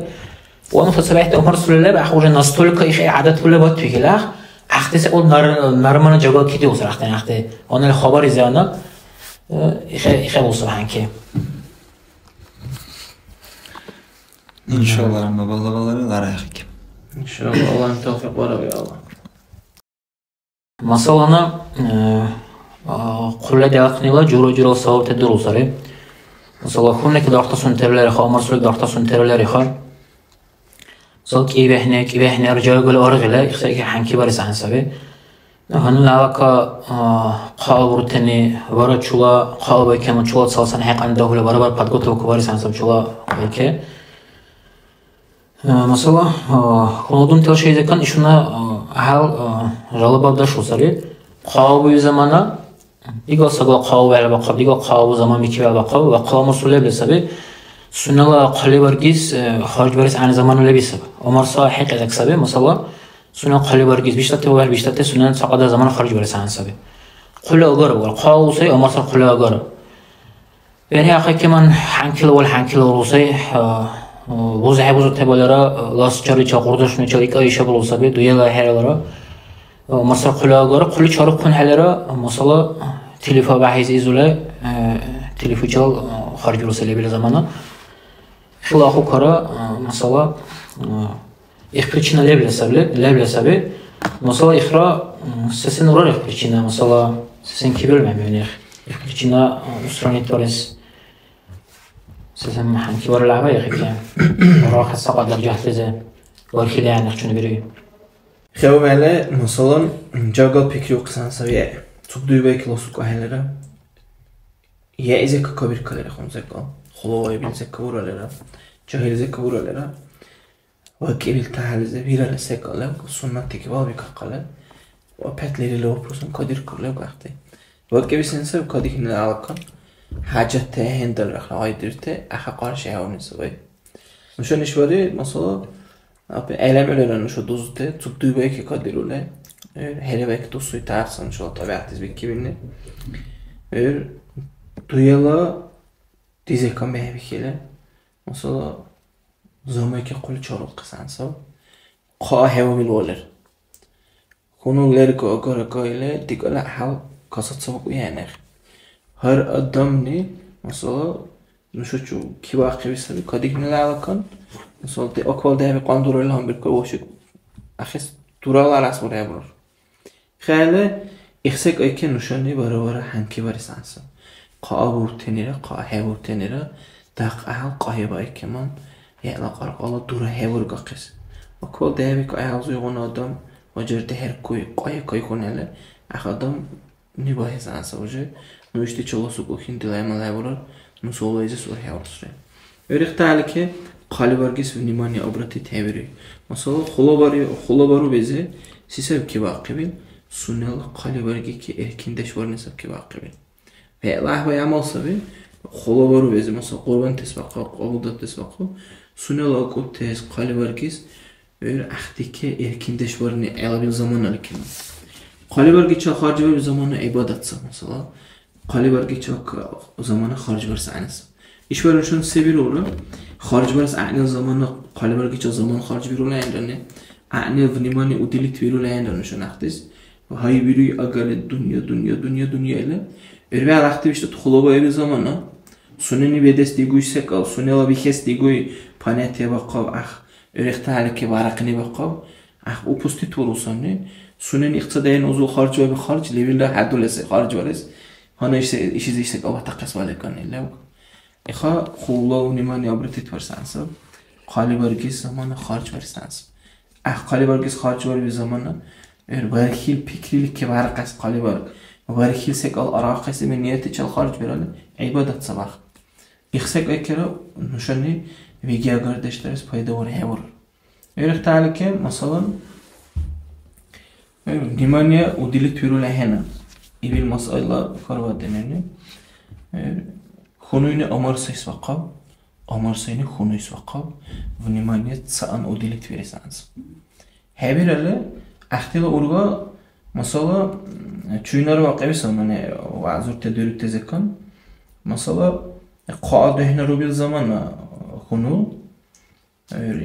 Ва ну цацабехӀти Умар Сулелев, ахъ, уже настолько ихӀе гӀядат хӀули батбикили, ахъ, ахъти секӀал нар-, нормально жагал кидиусра ахъти, ахъти. Гьаннали хабар изяна, э, ихӀе, ихӀе булсу хӀянки. Иншалла, амма балла-баллара ларахъики. Иншалла, Аллагьни тавфикъ бараб, я Аллагь. Масалана, э, а, хъули дяхънила жура-журала сабабти дурул сари. Масала, хунники дархтасунтира лериха, Умар Сулик дархтасунтира лериха. Масала, кӀивехӀне, кӀивехӀне аржагали аргъила, ихсайки хӀянки барес гӀян саби. Гьанна алака, а, хъалбуртани вара чула, хъалбайкена чула цалсан хӀекьян дагьули барабар подготовка барес гӀян саби чула байке. Э, масала, э, хьунул дунтала шайзакан ишгъуна, э, гьал, э, жалобав дашули сари. Хъалбуи замана, дигал сагала хъалбу вегӀлабахъаб, дигал хъалбу заман бикиб вегӀлабахъаб, ва хъала Умар Сулебли саби. Сунела хъалибаргис, э, харжбарес гӀягӀни замана леби саби. Умар са хӀекьясак саби, масала, сунела хъалибаргис биштӀати ва вегӀ биштӀати сунела цакьада замана харжбарес гӀягӀни саби. Хъули агара, ва хъалу сай, Умар са хъули агара. БерхӀи ахъекиман хӀянкила вал хӀянкила урусай, а, а, бузахӀебузутебалара, а, лас чаричал, къурдашуначал икӀа иша балули саби, дуела хӀералара, а, масра хъули агара, хъули чарухъунхӀелира, а, масала, телефа бяхӀис изули, а, телефучал, а, харжбируси лебил замана. Хила ахъукара, а, масала, а, Их причина лебли саби, лебли саби. Масала, ихра, м, сесен урар их причина, масала, сесен кибиру мемюних. Их причина, м, устранить барес. Сесен хӀянки барили гӀяба ихики. Урахъес сакьа даржахлизи. Бархили гӀягӀнихъ чуни бири. Хев меле, масалан, жагал пикриухъесан саби. Цугдуй байкила сукӀахӀелира. Я изека кабиркалира хун зекӀал. Хулаваибил зека буралира. Жагьил зека буралира. ВакӀибил тахӀялизи вирали секӀал леб, суннатти кибал бикахъале, ва петлирила вопросуни кадиркур леб гӀяхӀти. ВакӀиби сен саб кадихьнила алкан? ХӀяжатти ахӀендалра гъайдирти, ахӀа къарши хӀявни сабай. Нуша нешбари, масала, Апи гӀелем гӀелара нуша дузути, цугдуйбайки кадирули. Э, хӀеребайки дусуй тарсан нушала тӀабигӀятис бикибини. Э, дуяла дизекан бехӀбихьили. Масала, замайки хъули чарулхъес гӀянсав. Хъа хӀевамил валер. Хьунул лерго агара-агара или дигала гӀяхӀял касацабакӀуй гӀенегъ. Гьар адамли, масала, нушачу кивяхъиби саби кадигнила гӀелакан, масала, де-, аквал дехӀби къандурали гьанбиркур вошик ахъес дурала арас бургӀебурар. ХӀела, ихсекӀайке нушани бара-бара хӀянки барес гӀянса. Хъа абуртенира, хъа хӀебуртенира, дахъ гӀяхӀял къайгъибайкеман, хӀела кьаркьала дура хӀебургахъес. Аквал дехӀбик гӀяхӀял зуйгъуна адам, Ваджар дехӀеркуй, къая кайхьунала, гӀяхӀ адам небагьес гӀянса уже, ну ишди чула сукӀухъин дила гӀямал хӀебурар, ну савлайзес урхӀевурсри. ГӀур ихталики, хъалибаргис внимание обратить хӀебируй. Масала, хъулабари-, хъулабарубези се саб кибяхъибил, сунела хъалибаргики эркиндеш барни саб кибяхъибил. БегӀла гӀяхӀбай гӀямал саби, хъулабарубези, масала, кьурбантес бахъал, кьабулдатес бахъал, сунела акӀубтес, хъалибаргис, гӀур гӀяхӀдике эркиндеш барни гӀелабил заманали кеман. Хъалибаргичил харжбариб замана гӀибадат саб, масала, хъалибаргичил к-, замана харжбарес гӀягӀниса. ИшбархӀи нушани се бирулра? Харжбарес гӀягӀнила замана, хъалибаргичил замана харжбирули ахӀенрани, гӀягӀнила внимание уделить бирули ахӀенра нушани гӀяхӀдис. Гьайбируй агали дунъя, дунъя, дунъя, дунъя или. ГӀур вегӀ гӀяхӀти биштӀати хъулаваиби замана. Сунени бедес дигуй секӀал, сунела бихес дигуй понятие бахъал гӀяхӀ. ГӀур ихталики барахъни бахъал гӀяхӀ упустить бурусанни. Сунени ихцадайна узул харжбаби харж, левилра хӀядулеси харжбарес. Гьанна ишси-, ишизи секӀал батахъес валикӀан ил левга. Иха хъула внимание обратить барсан саб. Хъалибаргис замана харж барсан саб. ГӀяхӀ хъалибаргис харж бариби замана, гӀур бархьил пикрили кебаркьес хъалибарг, бархьил секӀал аргъахъес ими ниятичил харж бирали гӀибадат сабах. Их секӀайкира нушани вегиагардеш дарес пайда урхӀевурар. ГӀур ихталики, масалан, гӀур внимание уделить вирули ахӀена. Ибил масъала хьарбатӀинани. ГӀур хьунуйни амар сайс бахъал, амар сайни хьунуйс бахъал, внимание цаан уделить вирес гӀянз. ХӀебиралли, гӀяхӀтила урга, масала, м, чуйнара вакӀибси замана вягӀзурти дирути закон. Масала, хъа духӀна рубил замана хьунул,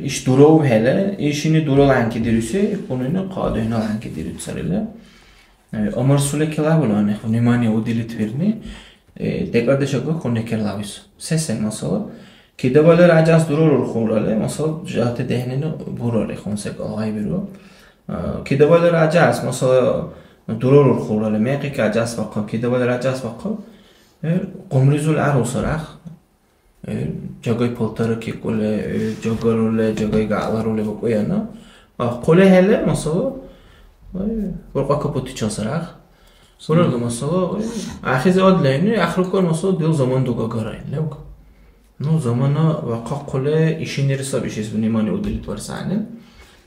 иш дураубхӀели, ишини дурала гӀянки дируси, хьунуйни хъа духӀнала гӀянки дирути сарили. Э, Умар Сулекелабулани внимание уделить вирни, э, декӀардеш агар хьунекерлавис. Се-сен, масала, кидабалира гӀяжас дурарулхъулрали, масала, жагьти дехӀнини бурар, ихъун секӀал гъайбиру. Э, кидабалира гӀяжас, масала, дурарулхъулрали, мекъи гӀяжас бахъал, кидабалира гӀяжас бахъал, э, хъумризули арусарах. Э, жагай палтара кикӀули, э, жагарули, жагай гагӀларули бакӀуяна. А, хъули хӀели, масала, э, уркьа капотичил сарах. Буралга, масала, э, ахизи адлайни, ахрукар, масала, дил заман дугагара, левга. Ну, замана вахъахъули, ишинира саб ишис внимание уделить барсани.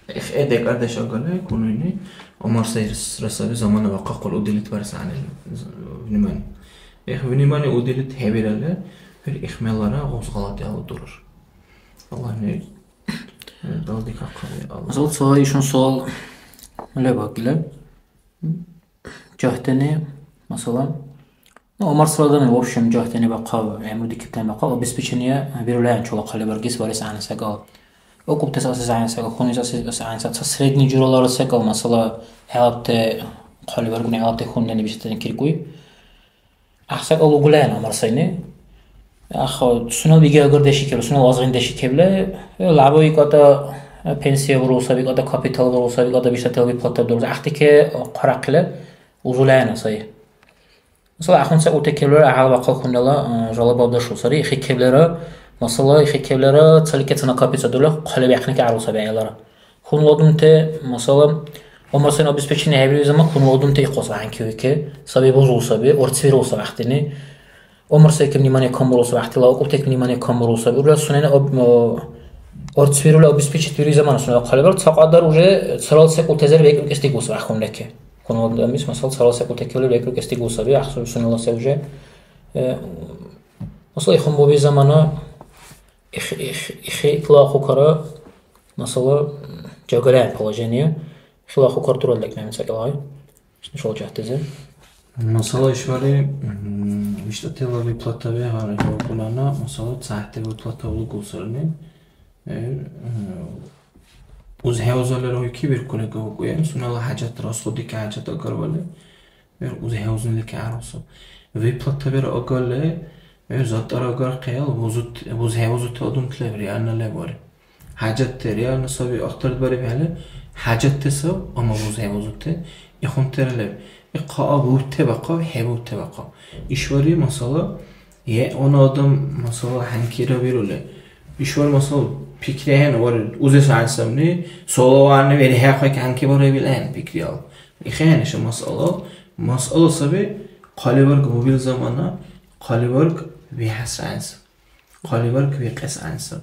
Эх, э, декӀардеш агали, хьунуйни, Умар Сайрсра саби замана вахъахъули уделить барес гӀягӀнили, внимание. Эх, внимание уделить хӀебиралли, хӀу ихмелара гъуз гъалатӀи алудурар. Аллагьни, э, далдикахъали, Аллагь. Масала, ца ишун суал лебакӀили. Жагьтани, масала, Ну, Умар Саладани, в общем, жагьтани бахъал, гӀямру дикибтани бахъал, обеспечение бирули ахӀен чула хъалибаргис барес гӀягӀни секӀал. АкӀубтес асес гӀягӀни секӀал, хьунуйс асес гӀягӀни секӀал, ца средний журалара секӀал, масала, гӀелабти хъалибаргуни, гӀелабти хьунуни бисятани киркуй. ГӀяхӀ секӀал лугули ахӀен Умар Сайни. ГӀяхӀ сунела биги агардеши кебли, сунела азгъиндеши кебли, э, лябу икӀата, э, пенсия бурул саби, икӀата капитал бурул саби, икӀата биштӀатала виплата дурул. ГӀяхӀти ке хъарахъили, узули ахӀен сай. Масала, ахъун ца утекевлера гьалабахъал хьунала, а, жалобала дашул сари. Ихикевлера, масала, ихикевлера цаликецана капица дула хъалибяхъники гӀярул саби гӀелара. Хьунул адамти, масала, Умар Сайни обеспечение хӀебирули заман хьунул адамти ихъус гӀянкивике, саби бузул саби, урцвирул саби ахъдини. Умар Сайки внимание камбурул саби, ахъдила акӀубтек внимание камбурул саби. Урла сунени об-, о, урцвирули обеспечить вирули замана сунела хъалибар, цакьадар уже царал секӀултазир бекӀ бикӀес дигул саби ахъун леке. Хьунул адамис, масала, царал секӀултекевли бекӀ бикӀес дигул саби, ахъсули сунела се уже, э, масала, ихъун буби замана, их-, их-, ихикла ахъукара, Масала, жагали положение, хила хукар турал декӀнани ца кӀелгъай. Шнушал жагьтизи. Масала ишбархӀи, м, биштӀатила выплата вегӀара гьавкьунана, масала, цахӀти выплата улгулсарни. Э, м, уз хӀевзалира гьуйки биркули гавкьуя, сунела хӀяжат, расходики хӀяжат агарвали. Эр узи хӀевзунлики гӀярусу. Выплатабира агарли, эр затӀара агар хъял бузут-, бузхӀебузути адамти леб, реально леб вари. ХӀяжатти реально саби ахтардбарибхӀели, хӀяжатти саб, амма бузхӀебузути ихунтира леб. Ихъа бубтебахъаб, хӀебубтебахъаб. Ишвари, масала, е, ана адам, масала, хӀянкира бирули. Ишвар, масала, пикри ахӀен, вари, узес гӀясамни, солаварни, верихӀяхъи хӀянки барибил ахӀен пикри ал. ИхӀен иша масъала. Масъала саби, хъалибарг бубил замана, хъалибарг вихӀяс гӀясаб, хъалибарг вихӀяс гӀясаб,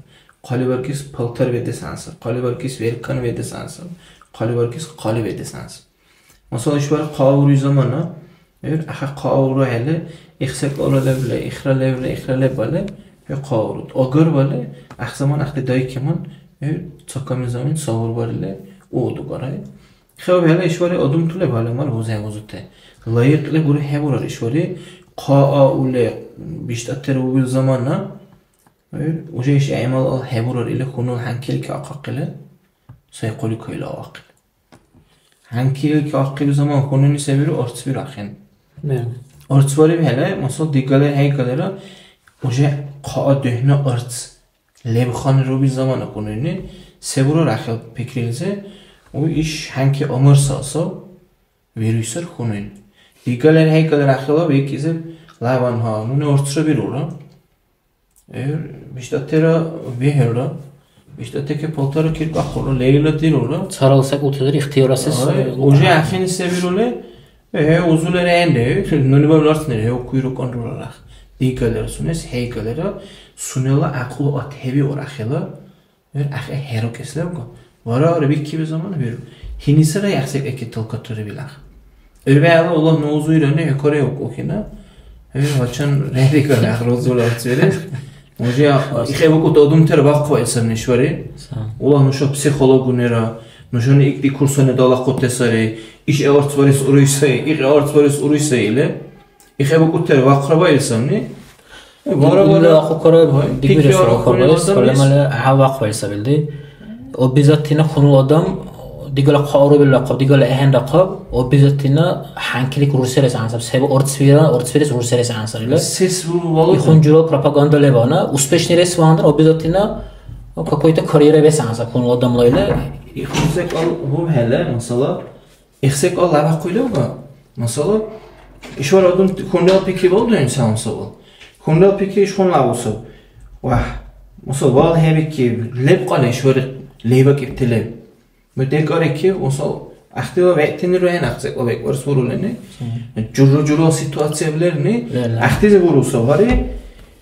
хъалибаргис палтар бедес гӀясаб, хъалибаргис веркан бедес гӀясаб, хъалибаргис хъали бедес гӀясаб. Масала, ишбархӀи хъа уруй замана, гӀур, ахӀи, хъа урухӀели, ихсекӀала левла, ихра левла, ихра лебали, хӀу хъа урут. Агарвали, ахъ заман ахъти дайкиман, гӀур, ца камин заман савурбарили, у дугарай. ХӀяб-хӀела ишбархӀи адамтули баламал бузхӀебузути. Лайикьли гури хӀебурар ишбархӀи, хъа аули биштӀатира убил замана, уже иш гӀямал ал хӀебурар или хьунул хӀянкилки ахъахъили, сай хъули кайла авахъили. ХӀянкилки ахъили заман хьунуни се биру, арц биру ахӀен. Арц барибхӀела, масал, дигала хӀейкалира, уже хъа духӀна арц. Лебхъанри рубил замана хьунуйни, се бурар ахӀел пикрилизи, у иш хӀянки умурса асав, вируй сар хьунуйни. Дигал хӀейкалра ахӀела бекӀлизиб лаван гьа, нуни урцра бирулра. Э, биштӀатира бихӀелра. БиштӀатики палтара киркахъулра, лейла дирулра. Царал секӀултадир ихтияр асес, Ай, э, уже лугара. Ахини се бирули? Э, узулара гӀенри, нуни бавларцнери, э, куйру кӀанрурарах. Дигалер сунес, хӀейгалера, сунела гӀякьлу атхӀебиур ахила, эр ахӀе хӀерукӀес левга. Вара, вара, биккиби замана биру. Гьинисара яхӀсек экетал катури билах. Эр бегӀла Аллагь ну узуйрани, хӀекаре укӀухина. Э, вачан рехӀрикар ахӀрузула арцвирес. Уже ихӀе букӀути адамтира бахъхӀебаили сабни ишбархӀи. Са. Ула нуша психологунира, нушани икӀти курсани далахъути сари. Иш арц барес уруй сай, икьи арц барес уруй сай или. ИхӀе букӀутира бахъхӀебаили сабни. Бара-бара. Ил ахъукара Ой, дигбирес пикри ахъукарбарес, ахъуни проблемали адамлис. Гьал бахъхӀебаили сабилди. Обязательно хьунул адам дигала хъа урубил рахъаб, дигала ахӀен рахъаб, обязательно хӀянкилик рурсерес гӀянсаб. Се арц бира, арц бирес рурсерес гӀянсаб или. Сес рурвалута? Ихун жура пропаганда лебана, успешный рес вандан обязательно какой-то карьера вес гӀянсаб хьунул адамла или. Ихун секӀал бубхӀела, масала, Их секӀал лябахъули уга. Масала, ишбар адам хьунрал пикри балдуен саван савал. Хьунрал пикри ишхъун лявусаб. Вагь, масала, вал хӀебикиб, леб кьалли ишбар лебакӀибти леб. Ну декӀарикиб, масала, ахтила вегӀтинира хӀен ахъ секӀал бекӀ барес бурулени. Мгм. Журру-журру ситуация лерни. Ле, ле. Ахтизи бурусав, гьари,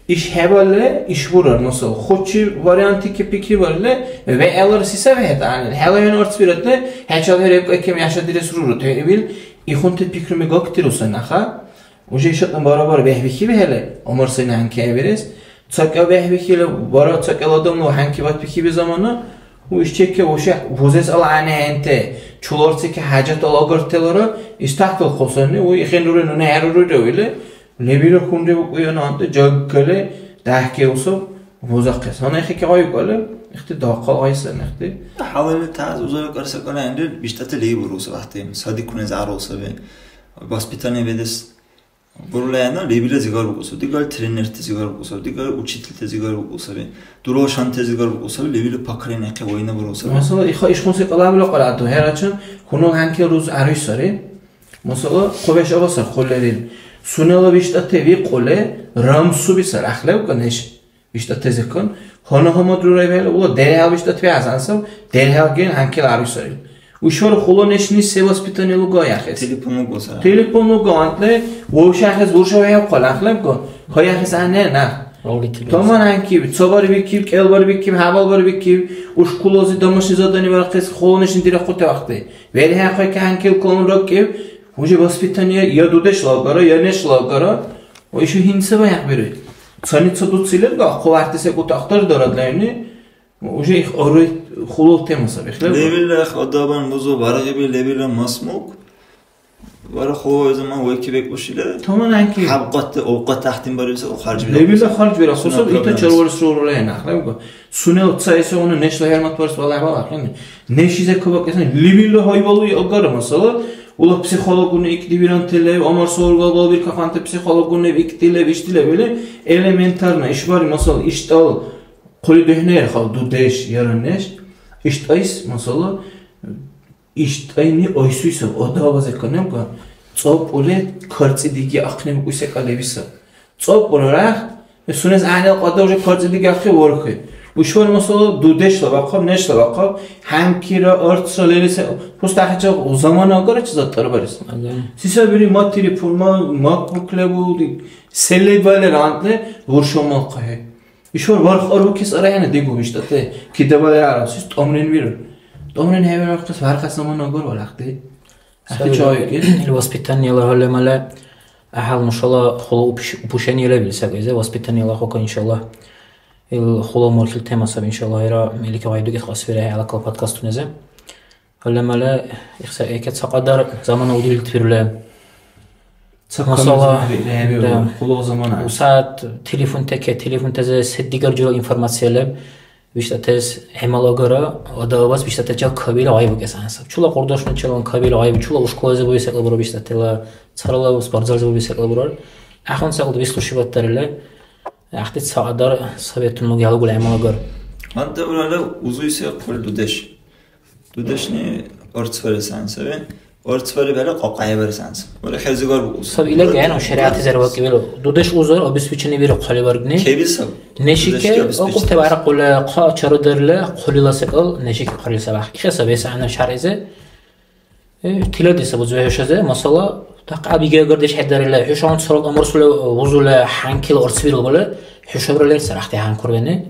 Иш хӀебалли, иш бурар, масала, хучи вариантики пикрибарили, вегӀлар си саби хӀед гӀягӀнили? ХӀела хӀуни арц биратли, хӀечил хӀеребкӀа кем яшадирес руру, тӀехӀибил ихунти пикруми гакдирусай наха. Уже ишатна барабар бехӀбихьибхӀели, Умар Сайнаханки хӀебирес, ца кӀел бехӀбихьили, бара ца кӀел адамла хӀянки батбихьиби замана, у ишчекке уша бузес алгӀяна хӀенте, чуларцики хӀяжат алагартелара, истахъал хъусани, у ихъен рури нуни хӀерурира или, Лебира хьунри букӀуя нанти жагали дяхӀкеусаб бузахъес. Гьанна ихъики гъайукӀали, ихъти дахъал гъайсани ихъти. ХӀялали таз узара кӀар-, сакӀар гӀенри биштӀати леб бургу сабахъти. Садикунес гӀяру саби. Воспитание бедес бурулайна лебила зигар букӀусаб. Дигали тренерти зигар букӀусаб. Дигали учительти зигар букӀусаби. Дурала шанти зигар букӀусаби. Лебила поколение хъя война бургу саби. Масала, иха ишхъунси къалабла къарагӀяту. ХӀерачан, хьунул хӀянкила руз гӀяруй сари. Масала, хъубеш ала сар хъулирил. Сунела биштӀати викьули, рамсуби сар, ахлевка неш. БиштӀатезекан, гьанна гьамадрура ибхӀели, ула дерхӀел биштӀати вегӀ гӀянсав, дерхӀел ген хӀянкил гӀяруй сарил. Ушвара хула нешни се воспитание луга яхъес? Телефон луга сара. Телефон луга гьанкьли, вавшахъес уршавхӀевхъал, ахлевка, хаяхъес гӀягӀнена. Ролики. Таман хӀянкиб, ца барбикиб, кӀел барбикиб, хӀябал барбикиб, ушкулази домашний задание барахъес, хула нешни дирахъути вахъти. ВелхӀяхъи хӀянкил калун ракӀиб, уже воспитание я дудешла агара, я нешла агара, ва иши гьинцаба някъбируй. Цаница дуцили, ахъу гӀярти секӀулти ахтардара дайни, Уже их орой хулул тема саби. Их лебу? Левилра их адабан бузу баргъиби левилра масмук. Бара хулул заман вайки бекӀушила. Таман анки. ХӀябкьатти, овкьат тяхтин барибси, харжбира. Левилра харжбира, хусус иту чарварес рурулай нахъ, лебу? Сунела ца эсогъуна нешла хӀермат барес балагь балахъни. Нешизе кабакӀесна, левилра гьайвалуй агара, масала, ула психологуни икӀдивиранти лев, амар соргал балбиркахъанти психологуни икӀти лев, ишти лев или, элементарно, ишбари, масала, иштӀал, хъули духӀнер хал дудеш, яра неш, иштӀайс, масала, иштӀайни ойсуй саб, одавазе канемка, цӀапӀули карцӀи диги ахъни букӀуй секӀал леби саб. ЦӀапӀули рах, сунес гӀягӀнил кьада уже карцӀи диги ахъи вархи. Ушван масала дудешла бахъаб, нешла бахъаб, хӀянкира, арцра лериса, просто ахӀи ца замана агарачи заттар барес. Ага. Сиса бири ма телефон, ма макбук лебу, селебали рантли, гӀуршамал хъахӀи. Ишбар варх арбукес арахӀена дигу виштӀати, кидабали арабсис тӀамрин вирар. ТӀамрин хӀевирахъес вархес замана агар валахъти. Ахъти чавикес. Ил воспитаниела гьалимала гӀяхӀял нушала хъула упуш-, упушение лебил саби, зе воспитаниела хӀука, иншалла. Ил хъула мурхьил тема саби, иншалла, ира милики гъайдукес кьасвира хӀела кал подкастунезе. Гьалимала ихса эке цакьадар замана удилтвирле. Ца Масала, камер замана да. Хъулу замана. Усад телефон теке, телефон тезе се дигар жура информация леб. ВиштӀатес гӀямал агара, адабас виштӀатечил кабил гъай букӀес гӀясаб. Чула къурдашуначилан кабил гъай, чула ушкулази буи секӀал бурар виштӀатела, царала спортзалзи буи секӀал бурар. Ахъун секӀал вислушивать дарили, ахъти ца адар советуну гьалугули гӀямал агар. Гьанта урала узуси хъули дудеш. Дудешни арцварес гӀянсаби. АрцварибхӀели кьакьхӀебарес гӀянсаби. Вара хӀезигар букӀуси. Саб илаг гӀяну шаригӀяти зарвакӀибил. Дудеш узар обеспечение биру хъалибаргни. Кеби саб. Нешике, дудешки обеспечение. Окъуб тебгӀярахъули, хъа чарадарли, хъулила секӀал, нешике хъарли сабахъ. Ихе саби сагӀна шаргӀизе. Э, тилади саб узби хӀушазе, масала, дахъ абиги агардеш хӀедарили, хӀушала царал амурсули, узули, хӀянкила арцвирул були, хӀушабра лер сарахъти хӀянкурвени.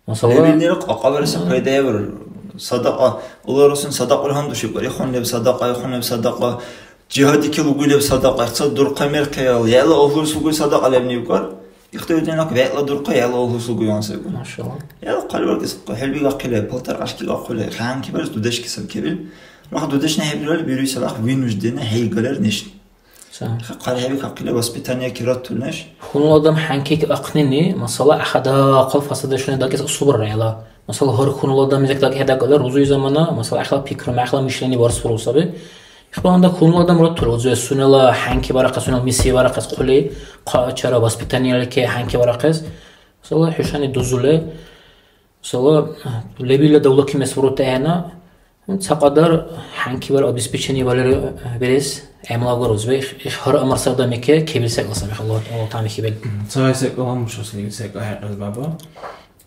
Масала, лебилнира кьакьабарес, а, пайдаябар. Садакьа, Аллагь Расул садакьа гьандушиб, ихъун леб садакьа, ихъун леб садакьа, жигьадики лугуй леб садакьа, ихцад дурхъа мерхъял, яла агьлулис лугуй садакьа леб нибкар. Ихтиюдинак вегӀла дурхъа яла агьлулис лугуй ван секӀун. Машалла. Яла хъалибаркьес хӀелбигахъи леб, палтар кьяшкигахъули, хӀянки барес дудешки саб кебил. Раха дудешна хӀебирали бируй садакьа вынуждена хӀейгалар нешни. Ца. ХӀяхъ хъархӀебикахъили воспитание киратул неш. Хьунул адам хӀянкик ахънини, масала, ахада хъал фасадешуни дакӀес асубарра ила. Масала, гьар хьунул адам изек дакӀхӀедакӀалра рузуй замана, масала, гӀяхӀла пикру, гӀяхӀла мишлени барсбирул саби. Ихтиланда хьунул адам ратур, узуя сунела хӀянки барахъес, сунела миссия барахъес хъули, хъа-, чара воспитаниелике хӀянки барахъес. Масала, хӀушани дузули, масала, лебилла давлаки мес бурути ахӀена, Цакьадар хӀянкивар обеспечение валери, э, бирес гӀямал агар узби. Их, их гьар амар сагадамике кебил секӀал саби. Аллагь, Аллагь тани хибел. М, цагьай секӀал гьанбушес лебил секӀал хӀекьяс баба.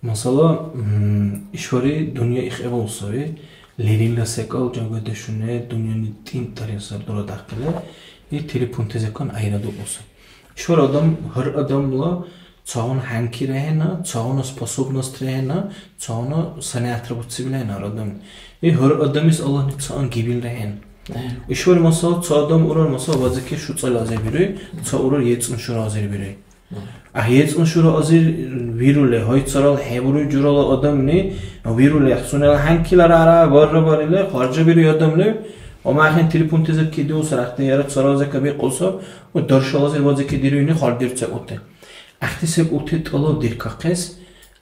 Масала, м, ишбари дунъя ихӀебал саби. Лерилра секӀал жагадешуне дунъяни тӀинтӀарил сар дурадяхъили, и телефонтазекан айрадукӀуса. Ишбар адам, гьар адамла Цагъуна хӀянкира хӀена, цагъуна способность рехӀена, цагъуна санигӀятра буцибли хӀена адам. И гьар адамис Аллагьли ца ан гибилра хӀена. Э. Ишбар масала, ца адам урар масала вазике шуцӀали азир бируй, ца урар ецӀну шура азир бируй. Э. А ецӀну шура азир вирули, гьай царал хӀебуруй журала адамли, вирули, сунела хӀянкилара ара барра барили, харжа бируй адамли, амма ахӀен телефонтазир кидиусар, ахъти яра царалза кабикьуса, у даршал азир вазике дируйни хардирцахъути. ГӀяхӀти секӀулти тӀалабдиркахъес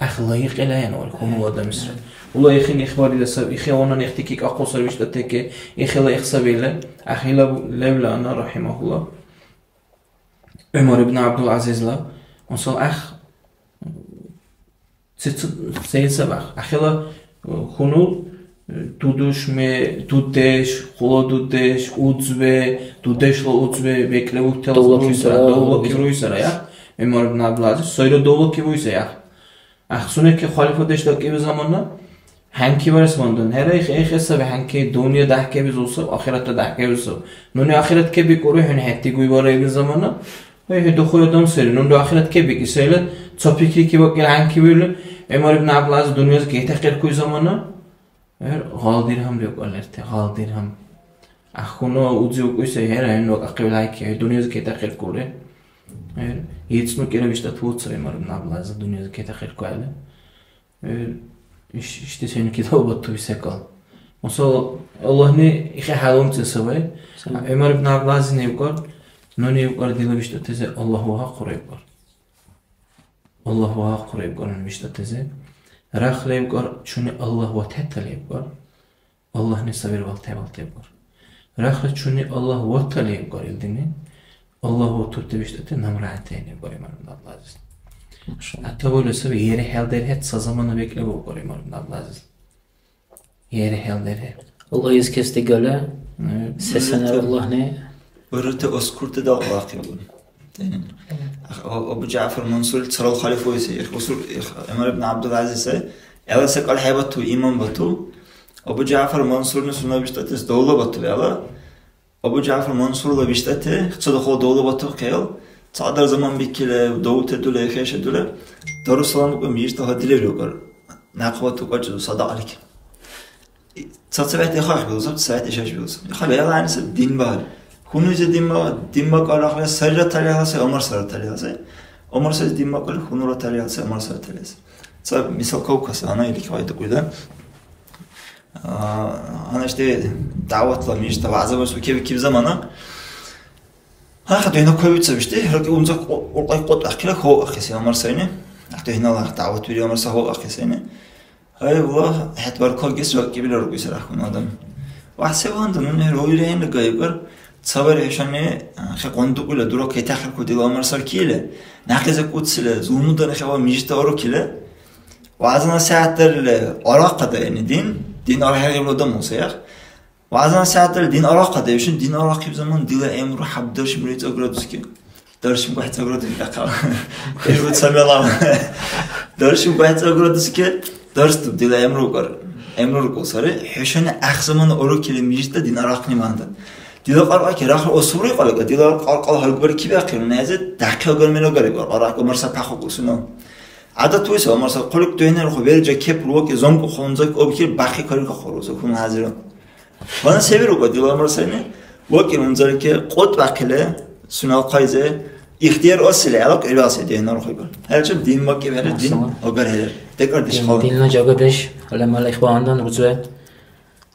гӀяхӀ лайикьила хӀенвар хьунул адамсра. Ула ихин ихбарила саб, ихелана нехти кикахъу саби виштӀатеке, ихила их сабила, гӀяхӀила левлана, рахӀимахулла, ГӀумар ибн ГӀябдул-ГӀязизла, масала, гӀяхӀ, ца-, ца-, цаил саб гӀяхӀ? ГӀяхӀила, э, хьунул, э, дудушме, дудеш, хъула дудеш, уцбе, дудешла уцбе, бекӀлевуртала давлаки буйсара, давлаки буйсара, я? ГӀумар ибн ГӀябдул-ГӀязиз, сайра давлаки буйса, я? АхӀ, сунеке халифадеш дакӀиби замана, хӀянки барес вандан. ХӀера, их, их, саби хӀянки, дунъя дяхӀкебизусаб, ахиратта дяхӀкебизусаб. Нуни ахират кебикӀури, хӀуни хӀед дигуй бараибил замана. Ой, хӀу духуй адам сари, нунра ахират кебикӀи сайла, ца пикрики бакӀили хӀянки бирули, ГӀумар ибн ГӀябдул-ГӀязиз дунъязи кетахъиркуй замана. ГӀур гъал диргьам бикӀули лерти, гъал диргьам. АхӀ, хьуна узи укӀуй сай, хӀера, хӀуни вакӀахъибли гьайки, хӀу дунъязи кетахъиркули. ГӀур ецӀну кӀира виштӀати уцри ГӀумар ибн ГӀябдул-ГӀязиз дунъязи кетахъиркули. ГӀур Иш-, ишди сенки далбатуби секӀал. Масала, Аллагьни ихъи хӀялумцӀи савай. Савай. ГӀумар ибн ГӀабдулгӀязизни ибкьар, нуни ибкьар дила виштӀатази Аллагь вагьахъура ибкьар. Аллагь вагьахъура ибкьар нуни виштӀатази. Рахла ибкьар, чуни Аллагь ватхӀетали ибкьар. Аллагьни сабир валтай валтай ибкьар. Рахла чуни Аллагь ватали ибкьар илдини. Аллагь ватурти виштӀати намра гӀятаен ибкьар ГӀумар ибн ГӀабдулгӀязиз. Машалла. ГӀятабули саби, ери хӀел дерхӀе ца замана бекӀлиба ибкьар ГӀумар ибн ГӀабдулгӀязиз. Ери хӀел дерхӀе. Аллагьис кес дигала, э, сесенара Аллагьни. Урути оскурти далкьахъиб. Абу Жафар Мансур царал халифа уйси. Их усур, их ГӀумар ибн ГӀабдулгӀязиз сай. Яла секӀал хӀебату, иман бату. Абу Жафар Мансурни сунна биштӀатес давла бату яла. Абу Жафар Мансурла биштӀати, ца дахъал давла бату хъел. Цадар заман бикили, давте дули, хеше дули. Дарусалам букӀун мижитла гьатӀилевли укар. Някъбату кьачӀу садакьлик. ЦацабехӀти хахбилзаб, цацабехӀти шашбилзаб. Хъа бегӀлани саби дин багьар. Хьунуйзи дин ба-, дин бакӀалахъес сарира талихӀла сай, ГӀумар сарира талихӀла сай. ГӀумар сай дин бакӀали, хьунура талихӀла сай, ГӀумар сарира талихӀла сай. Ца мисал кавкаса, ана илик гъай дукьуйда. А, ана ишди дяватла мижитла вягӀза барес укеби киб замана. Ахъа духӀна кавицаб ишди, ракӀи унза кьу-, кьуркьай кьутӀ ахъила хо ахъес ГӀумар сайни. Ахъ духӀнала дяват бири ГӀумар сай хо ахъес сайни. Гьай, Аллагь, хӀед баркалла гес жагькибира рукӀуси рахун адам. Ва се ванда нуни руили хӀенра гайгар, цабари хӀушани, а, хӀекьван дукьула дура кайтахъирку дила ГӀумар саркили, някъ закӀуцили, зулмудани хӀева мижита арукили, вазна сягӀятдарили арахъадаэни дин, дин архӀергъибла адам усаяхъ. Вазна сягӀятдарили дин арахъадаэшин, дин арахъиб заман дила гӀямру хӀябдаршим рицӀа градуски. Даршим гвахӀцӀагра дурхъахъа. Иргъу ца мелам. Даршим гвахӀцӀагра дуске. Дарс дуб, дила гӀямру укар. ГӀямру рукӀул сари. ХӀушани гӀяхӀ замана урукили мижитла дин арахъни манда. Дила кьаркьа керахъа осубри къалага, дила кьаркьала гьалгбари кибяхъира, нязе дахъи агар мер агарикӀар, кьаркьа марса пяхъукӀусуна. ГӀядат уйса, марса хъулик дугьнарухъу, верджа кеп руаки, зомкӀу хунзак обхир, бахъи карика хъуруза, хун хӀязира. Вана се вируба дила ГӀумар сайни? ВакӀи унзалике кьутӀбяхъили, сунела хъайзи, ихтияр осили гӀела кьирбаси дехӀнарухъиба. ХӀерчи дин вакӀибхӀели, дин Масала. АгархӀели. ДекӀардеш Дин, халан. Динна жагадеш, гӀуламала ихвандан рузбе.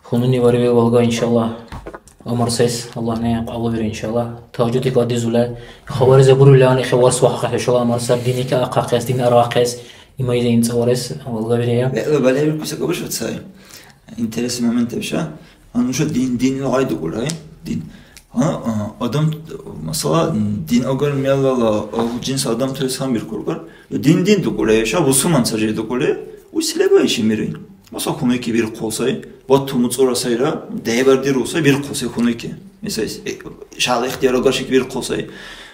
Хьунуни варибил валга, иншалла. ГӀумар сайс, Аллагьни кьабулбиру, иншалла. Тажудик адизула. Хабаризе бурули ани хе варс вахахъес, хӀушала ГӀумар саб диника ахъахъес, дин аргъахъес, имайзе имцӀаварес, валга бирая. ВегӀла балхӀебиркуси кабуш вацай. Интересный момент вообще. А нуша дин, дин илгъайдукӀулра, э? Дин. А, а, адам, масала, дин агар мелала, а, жинс адамтас гьанбиркургар. Дин, дин дукӀули, ша бусурман сажи дукӀули, уси леба иши мири. Масала, хьунуйки бирхъу сай, бату муцӀура сайра, дехӀбардиру сай, бирхъу сай хьунуйки. Мисайс, э, шала ихтияр агар шик бирхъу сай.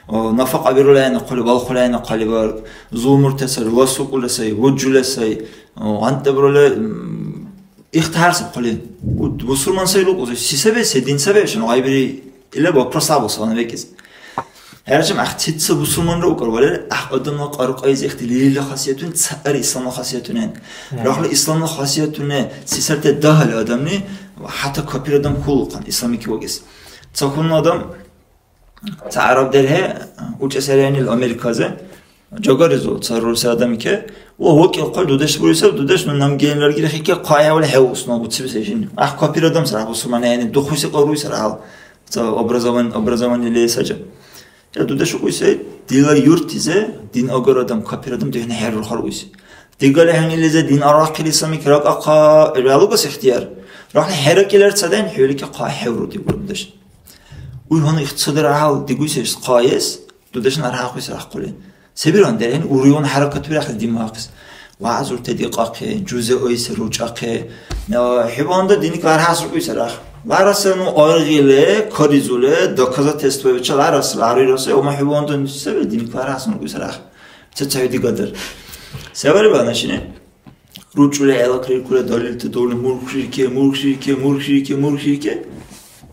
А, нафакьа бирули гӀяйна хъули, балхъули гӀяйна хъалибарг, зулмурте сай, ласукӀули сай, вуджули сай, а, гъантӀебрули, м, Ихтияр саб хъули. У-, бусурман сай лукӀуси, си саби, се дин саби, шин гъайбири, или вопрос абу савана векӀес. ХӀерчим ахъ цица бусурманра укар валер, ахъ адамла кьаркьайзи ихти лилила хасиятуни, цаъари исламла хасиятуни. Мгм. Рахли исламла хасиятуни, сисарти дагьали адамни, хӀятта капир адам хулухъан, исламики вакӀес. Ца хьунул адам, Ца гӀяраб дерхӀе, учӀес хӀеренил Америкази, жагаризу, ца рурси адам ике, ва вакӀил хъули дудеш буриса, дудеш ну наб генларгили хике, хъа хӀевали хӀевъус ну буцибси жини. АхӀ, капир адам сара, бусурман хӀени, духуси кьаруй сара гьал. Ца образован-, образование леса жа. Я дудеш укуси, дила юртизе, дин агар адам, капир адам духӀна хӀерурхар уйси. Дигали хӀянилизе дин арахъили сами киракӀахъа, вялугас ихтияр. Рахли хӀеракӀилар цаден, хӀулики хъа хӀевру дигур дудеш. Уй, гьанна ихтисадра гьал дигуси хъаэс, дудешна аргьахъуси рахъули. Се биран дерхӀен, урион хӀяракат бирахъес димахъес. ВягӀзурте дикьахъе, жузе ойсе ручӀахъе. А, хӀебаланда диник аргьахъес рукьуси рах. Лараса ну аргъили, каризули, доказательствовича лараса, ларираса, ома хӀебаланда се биран диник аргьахъес рукьуси рах. Ца ца хӀу дигадар. Се бариба, начине? РучӀули гӀелакриркули, далилти давли, мурхьрике, мурхьрике, мурхьрике, мурхьрике.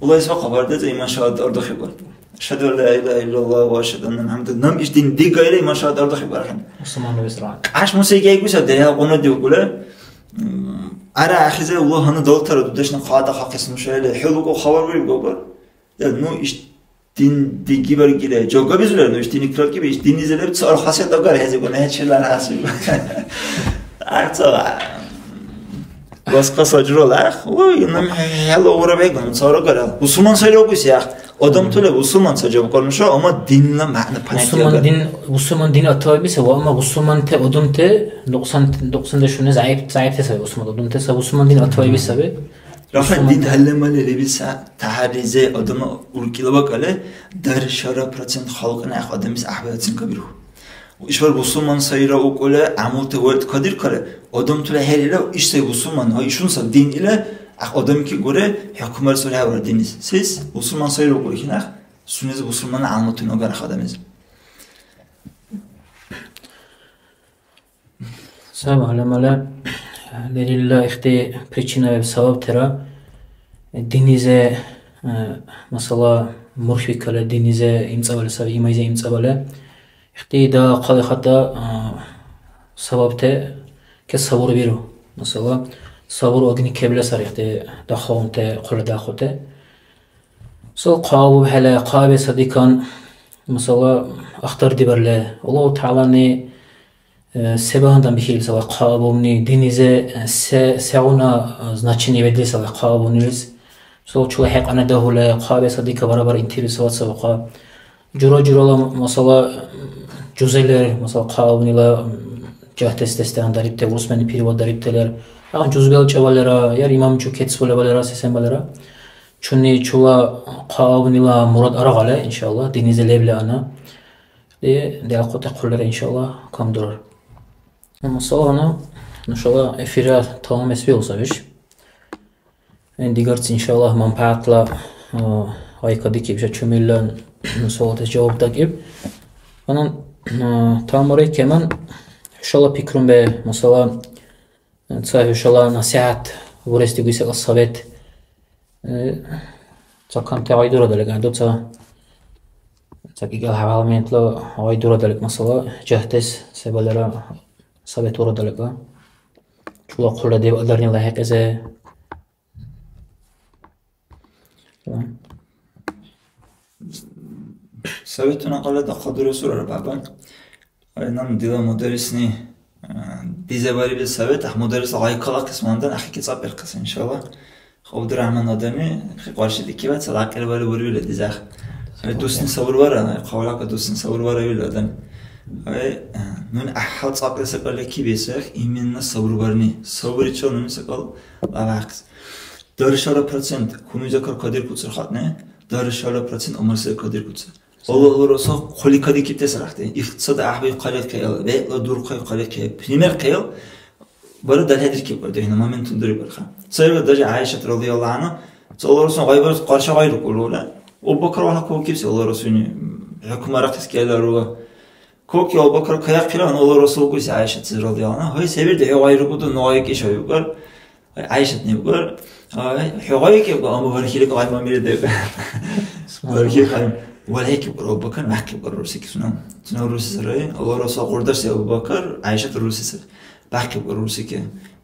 Аллагьис ва хабар деза, иман шагьадат ардухибар. Ашгьаду ан ла илагьа иллаллагь ва ашгьаду анна МухӀяммадан. Наб иш дин дигайра, иман шагьадат ардухибар ахӀен. Мусульман весра. Кьяш муса гейгуса, дерхӀа гъуна дивгула. М, ара ахизе, Аллагь гьанна далтара дудешна хъа дахъахъес нуша или. ХӀу лугу хабар буриб габар. Я, ну, иш Дин диги баргили, жагабизули, ну, иш дин икраркиби, иш диннизи леб цар хасият агар хӀезигу, нехӀе чилар хӀясиб. Ар ца, Васкъа саджурала гӀяхӀ, ой, наб хӀела гӀура бегӀ, наб цавра гарал. Бусурман сайра укуси гӀяхӀ. Адамтала бусурман саджаб кар нуша, амма динна мягӀна понятие Бусурман агар. Дин, бусурман дин атавайби саби, амма бусурманти адамти нукьсан, нукьсандешуни заиф, заифти саби бусурман адамти, са бусурман дин атавайби саби. Рахмат, Бусурман дин гьалли-мали лебиса, тяхӀярризе адама уркӀила бакӀале, даршара процент халкьни гӀяхӀ адамис гӀяхӀбай оценка биру. ИшбархӀи бусурман сайра укӀули, гӀямулти вард кадиркалли, адамтала хӀерира, иш сай бусурман, ва ишун саб дин ила, гӀяхӀ адамки гуре, хӀукмар сулхӀявра динис. Сес? Бусурман сайра укӀули кинахъ, сунези бусурманна гӀяламатуни агарахъ адамизи. Сай гьалли-мали лерилра ихти причина веб сабабтира динизе, э, масала, мурхьбикалли динизе имцӀабали саби, имайзе имцӀабали. Ихти да хъали хатӀа, э, сабабте ке сабур биру. Масала, сабур агни кебла сари ихти дахъалунте, хъули дахъути. Масала, хъа бубхӀели, хъа бесадикан, масала, ахтардибарли, Аллагьу ТагӀялани, э, се багьандан бихьили саби хъа бубни, динизе, э, се, сегъуна, э, значение ведли саби хъа бубнилис. Масала, чула хӀекьяна дагьули, хъа бесадика барабар интересоваться саби хъа. Жура-журала, масала, жузелер, масала, хъа бубнила, м, жагьтес дестан дарибти, урус мезни перевод дарибти лер. Ахъ жуз белчӀавалера, яр имам жу кецбулевалера, сесен балера. Чуни чула хъа авнила мурад арагъале, иншалла, динизе лебли ана. Ди дялхъути хъулира, иншалла, камдурар. Масала, гьанна нушала эфирра тамамес биуб сабиш. Эн дигарци, иншалла, манпагӀятла, а, гъай кадикиб, ша чумилла суалтес жаваб дакӀиб. Гьанна, а, тамамарай кеман, хӀушала пикрумбе, масала, ца хӀушала насихӀят бурес дигуси секӀал совет. Э, ца камти гъай дурадалик, гӀяду ца, ца кӀикӀел гьалментла гъай дурадалик, масала, жагьтес се балера совет урадалик, а? Чула хъула дев адарнила хӀекьезе. Советуна къалла дахъал дуресурара баба. Ай, наб дила мударрисни, а, дизабарибил совет, а, мударрисла гъай калахъес мандан ахики цӀапӀирхъес, иншалла. ГъабдуряхӀман адами, хи къаршидикибад, ца дакьирбали бурибила дизахъ. Ай, дусни сабурбара, ай, хъавлака дусни сабурбара ил адам. Ай, а, нуни гӀяхӀял цӀакьли секӀал ликиб исахъ, именно сабурбарни. Сабуричил нуни секӀал лавяхъес. Даршала процент хьунуйзакар кадиркуцар хатӀни, даршала процент умарсира кадиркуцар. Аллагьла Расул хъули кадикибтес рахти. Ихтисад гӀяхӀбай хъалихъел, бегӀла дурхъай хъалихъел, пример хъел, бара далхӀедиркиб, духӀна моментуни дурибарха. Цаибла даже ГӀяйшат радияллаху анхӀа, ца Аллагьла Расул гъайбарес къарша гъайрукӀулра. Абу Бакр вала кавкибси Аллагьла Расулни, хӀукму арахъес кӀеларула. Кавки Абу Бакр каяхъира, ну Аллагьла Расул гуси ГӀяйшат радияллаху анхӀа. Гьай, се бирди, хӀу гъайрукӀуду, ну гъайикӀи шавикӀар. ГӀяйшатни букӀар, а, хӀу гъайикӀеб, амма вархили кьиман мери деб. Субханалла. Вархили кьиман. ВалхӀейкиб букӀар Абу Бакр, вяхъиб букӀар рурсики сунела. Сунела рурси сари. Аллагьла Расул къурдаш се Абу Бакр, ГӀяйшат рурси сари. Бяхъиб букӀар рурсики.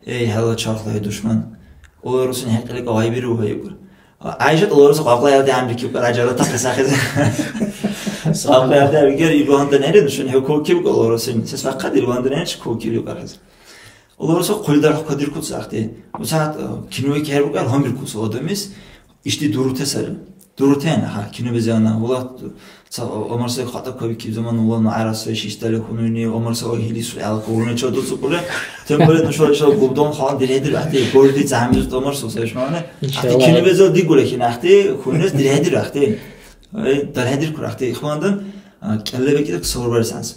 Эй, хӀела чархла хӀу душман. Аллагьла Расул хӀекьлика гъайбиру гьайбукӀар. А, ГӀяйшат Аллагьла Расул къакъла ялди гӀямрикиб букӀар, гӀяжала тахъес ахӀес. Къакъла ялди гӀямрикиб, ил багьандан хӀерин, шуни хӀу кавкиб букӀар Аллагьла Расул. Сес вахъхӀи ил багьандан гӀяйшат кавкиб букӀар хӀез. Аллагьла Расул хъули дарх кадиркуц ахъти. Нуцахъ, э, киновик хӀербукӀар гьанбиркуц адамис, ишди дурутес сари. Дурутен, аха, кинобези гьанна, валлагь, ца, Омар Сай хатӀа кабикиб замана, валлагь, ну гӀярасвеш, иштали хьунуйни, Омар Сай вагьили, су гӀелка, урна чардуцӀукӀули. Тем более, нуша ишала губдон халан дирхӀедир ахъти, горди зягӀмизут Омар Сай, сай шмагӀна. Ахъти Иншалла. Кинобезал дигули хин ахъти, хьунес дирхӀедир ахъти. Ай, дархӀедиркур ахъти, ихвандан, а, кӀелла бекӀлиб сабурбарес гӀяз.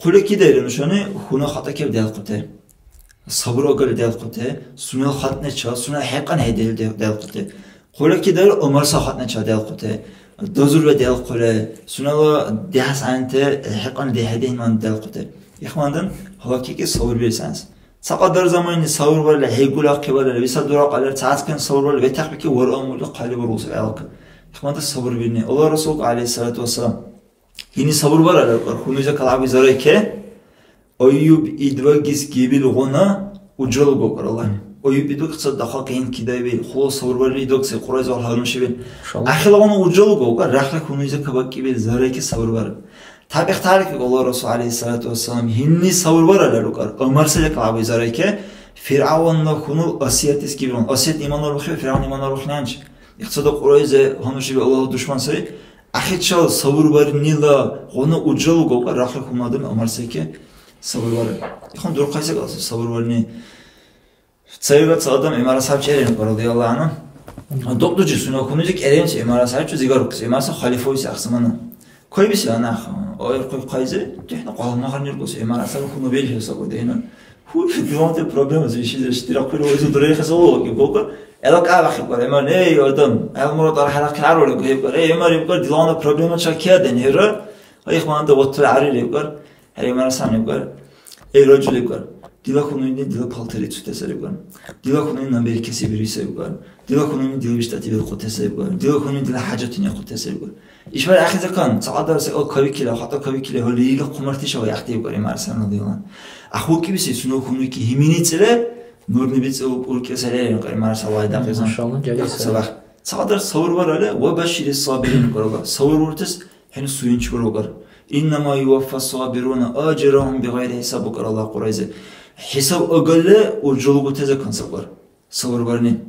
Хъули кидаира нушани хьуна хатӀа кеб делхъути. Сабур агали делхъути, сунела хатӀнача, сунела хӀекьян хӀедели де-, делхъути. Хъули кидаира умарса хатӀнача делхъути. Дазурла делхъули, сунела дяхӀс гӀянти хӀекьян дехӀедихьнан делхъути. Ихвандан гьалакики сабурбирес гӀяз. Цакьадар заманни сабурбарили хӀейгули ахъибарили, виса дурахъалира, цацахъен сабурбарили ветахъбики варъа мурли хъали бургъуси гӀелка. Ихвандан сабурбирни. Аллагь Расул, гӀялайхиссалату вассалам, Ини сабурбара, лебкар, хьунуйза калгӀяб изарайке, Айюб идвагис гибилгъуна уджалугу, лебкар, Аллагьни. Айюб идваг ца дахъал къин кидайбил, хъула сабурбарили идваг се Кьурайза гьалнушибил. Машалла. Ахилагъуна уджалугу, лебкар, рахла хьунуйза кабакӀибил зарайке сабурбара. Табихъ тарик, Аллагь Расул, гӀялайхиссалату вассалам, гьинни сабурбара, лебкар, Умар се калгӀяб изарайке, ФиргӀяванна хьунул Асиятис гибран. Асият иман арбухиб, ФиргӀяван иман арбухни анчи. Ихцада Кьурайзе гьанушиби Аллагьла душман сай. Ахирчал сабурбарнила гъуна уржа лугавкьар, рахли хьунул адам Умар сайки сабурбариб. Ихон дурхъайса каласи сабурбарни. Цаира ца адам ГӀумар асхӀяб черен, радияллаху анху. Докдуджи сунела хьунуйзи керенси ГӀумар асхӀяб чу зигарукси, ГӀумар асхӀяб халифа уси ахсамана. Кайбиси анахъ, ой, кой кайзе, дехӀна къалмагъар ниркус, ГӀумар асхӀяб хьунубел хӀисабу дена. Ху, диланти проблема зиши зеш дирахъули уйзу дурехи сало ки бока. Эла кабахи кар, ГӀумар, эй, адам, ГӀумар тар хара кару ки ебкар, эй, ГӀумар ебкар, дилана проблема чакия ден хера. Ай, хманда ваттули ари ебкар. ХӀера, ГӀумар асхӀяб ибкар, эй, раджул ибкар, дила хьунуйни дила палтар ицутес ибкар, дила хьунуйни наберкеси бируси ибкар, дила хьунуйни дила биштӀати белкъутес ибкар, дила хьунуйни дила хӀяжатуни ахъутес ибкар. ИшбархӀи ахирзакан, цакьадар секӀал кавикили, хатӀа кавикили, гьули ила хъумартиша ваяхъти ибкар ГӀумар асхӀяб радияллаху анху. Ахъ, укибси сунела хьунуйки гьиминицӀира, нурни бицӀи уркӀила сай лерил ГӀумар асхӀяб вай дакьизан. Машалла, жагьли сай. Сабах. Цакьадар сабур баралли, ва башири сабирин ибкар, сабур буртес ХӀуни суюнчибар вакӀар. Иннама юваффа сабируна ажрахум бигъайри хӀисаб, вакӀар Аллагь Кьурайзи. ХӀисаб агарли уржа лугутеза кансабар. Сабурбарни.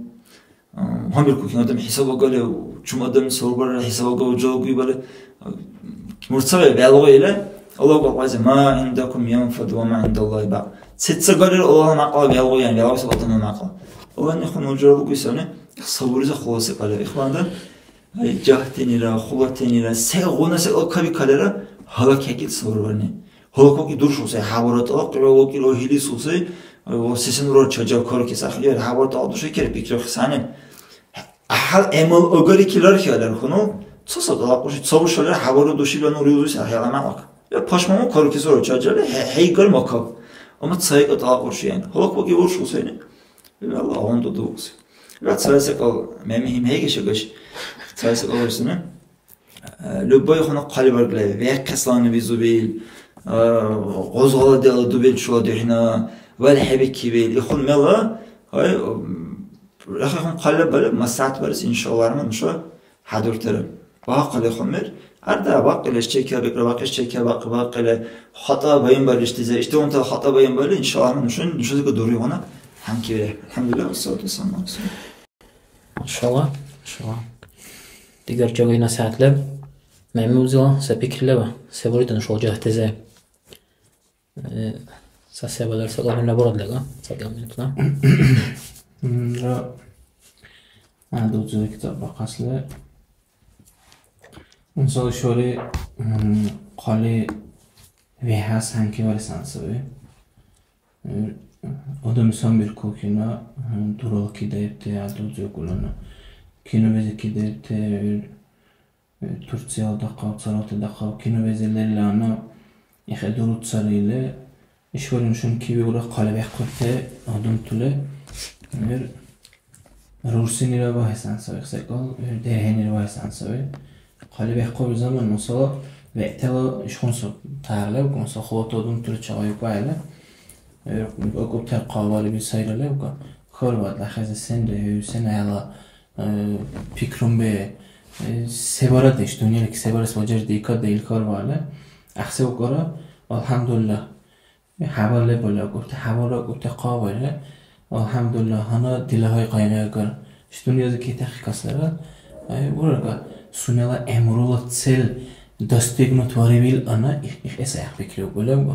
А, гьанбиркур, кин адам хӀисаб агарли, чум адам сабурбарли хӀисаб агар уржа лугуй бали, а, муртсаве бялгъу ила, Аллагь Кьурайзи, ма гӀиндакум янфад ва ма гӀиндаллагьи бакь. Сецагарли Аллагьла мякьла бялгъу, яни бялгъу саб адамла мякьла. Аллагьни хьуна уржа лугуй сани, сабуризи халаси кьяла. Ихвандан, Ай, жагьтенира, хулатенира, сегъуна секӀал кабикаллира, гьалак хӀекӀил сабурбарни. Гьалак вакӀи дуршуси, хӀябара тӀалакь, вакӀира хӀилисуси, ва сесен урар чача карукес ахъли, хӀябара тӀалакь души кер пикрихъес гьанен. ГӀяхӀял гӀямал агарикилар хӀялар хьунул, ца саб тӀалакь души, ца бушалра хӀябара душила ну риузуси ахӀял гӀямалак. Я пашмама карукес урар чачали, хӀе-, хӀейгар макаб. Амма ца хӀейкӀа тӀалакь урши ян. Гьалак вакӀи уршусайни. Аллагь гъунтӀу дубуси. Ва царасекӀал мемихӀим хӀейгиша гаш. ЦарасекӀал урсуна. Э, любой хьуна хъалибаргла, вяхъеслани бизубил, э, гъозгъала дела дубел чула духӀна, валхӀебикибил. Ихъун мела, гьай, м, рахихъун хъалибаргла, маслигӀят барес, иншалла, арма нуша хӀядуртира. Багьахъали хъумир, арда бакьили, ишчейкира бикӀра бакьи, ишчейкира бакьи, бакьили, хатӀа баянбарили ишдизе, ишдигъунтала хатӀа баянбарили, иншалла, нушани, нушазирга дуригъуна гьанкивирехӀе. АлхӀямдулиллагь, вассалату вассаламу гӀала расулиллагь. Иншалла, иншалла. Дигар жагали насихӀят леб. Мямиузила се пикри леба? Се буритӀа нушала жагьтизе? Э, ца се бадар, ца кьабилла бурад лега? Ца кьабилла. М, ра-, а, дудзули китаб бахъасли. Мисал шури, м, хъали вехӀас гьанкиварес ансаби. Э, адам самбиркур кина, м, дурала кидаибти гӀядудзугулана. Киновези кидаибти, э, Турцияла дахъал, царалти дахъал киновези лерлана, ихе дуруцарили, ишбархӀи нушани кивиура хъалибяхъибти адамтули, например, рурсинира багьес ансаби, секӀал, дерхӀенира багьес ансаби. Хъалибяхъуби заман, масала, бегӀтала ишгъуна саб тяхӀяр лебкӀун, масала, халати адамтули чегьайукӀахӀели, акӀубтар хъалибарибил сайра лебкӀа, хьарбаъ, дахъизи сенри хӀу, сен хӀела, э, пикрумби, э, се барадеш, дунъялик се барес ваджардикад ил хьарбаъли, гӀяхӀси укара, алхӀямдулиллагь. ХӀябал лебали акӀубти, хӀябалра акӀубти хъа вайра. АлхӀямдулилла, гьанна дила гьай къайгъиагар. Иш дунъязи кетахъи касара. Ай, урага, сунела гӀямрула цель достигнуть варибил ана, их, их эс гӀяхӀбикри укӀулевгу.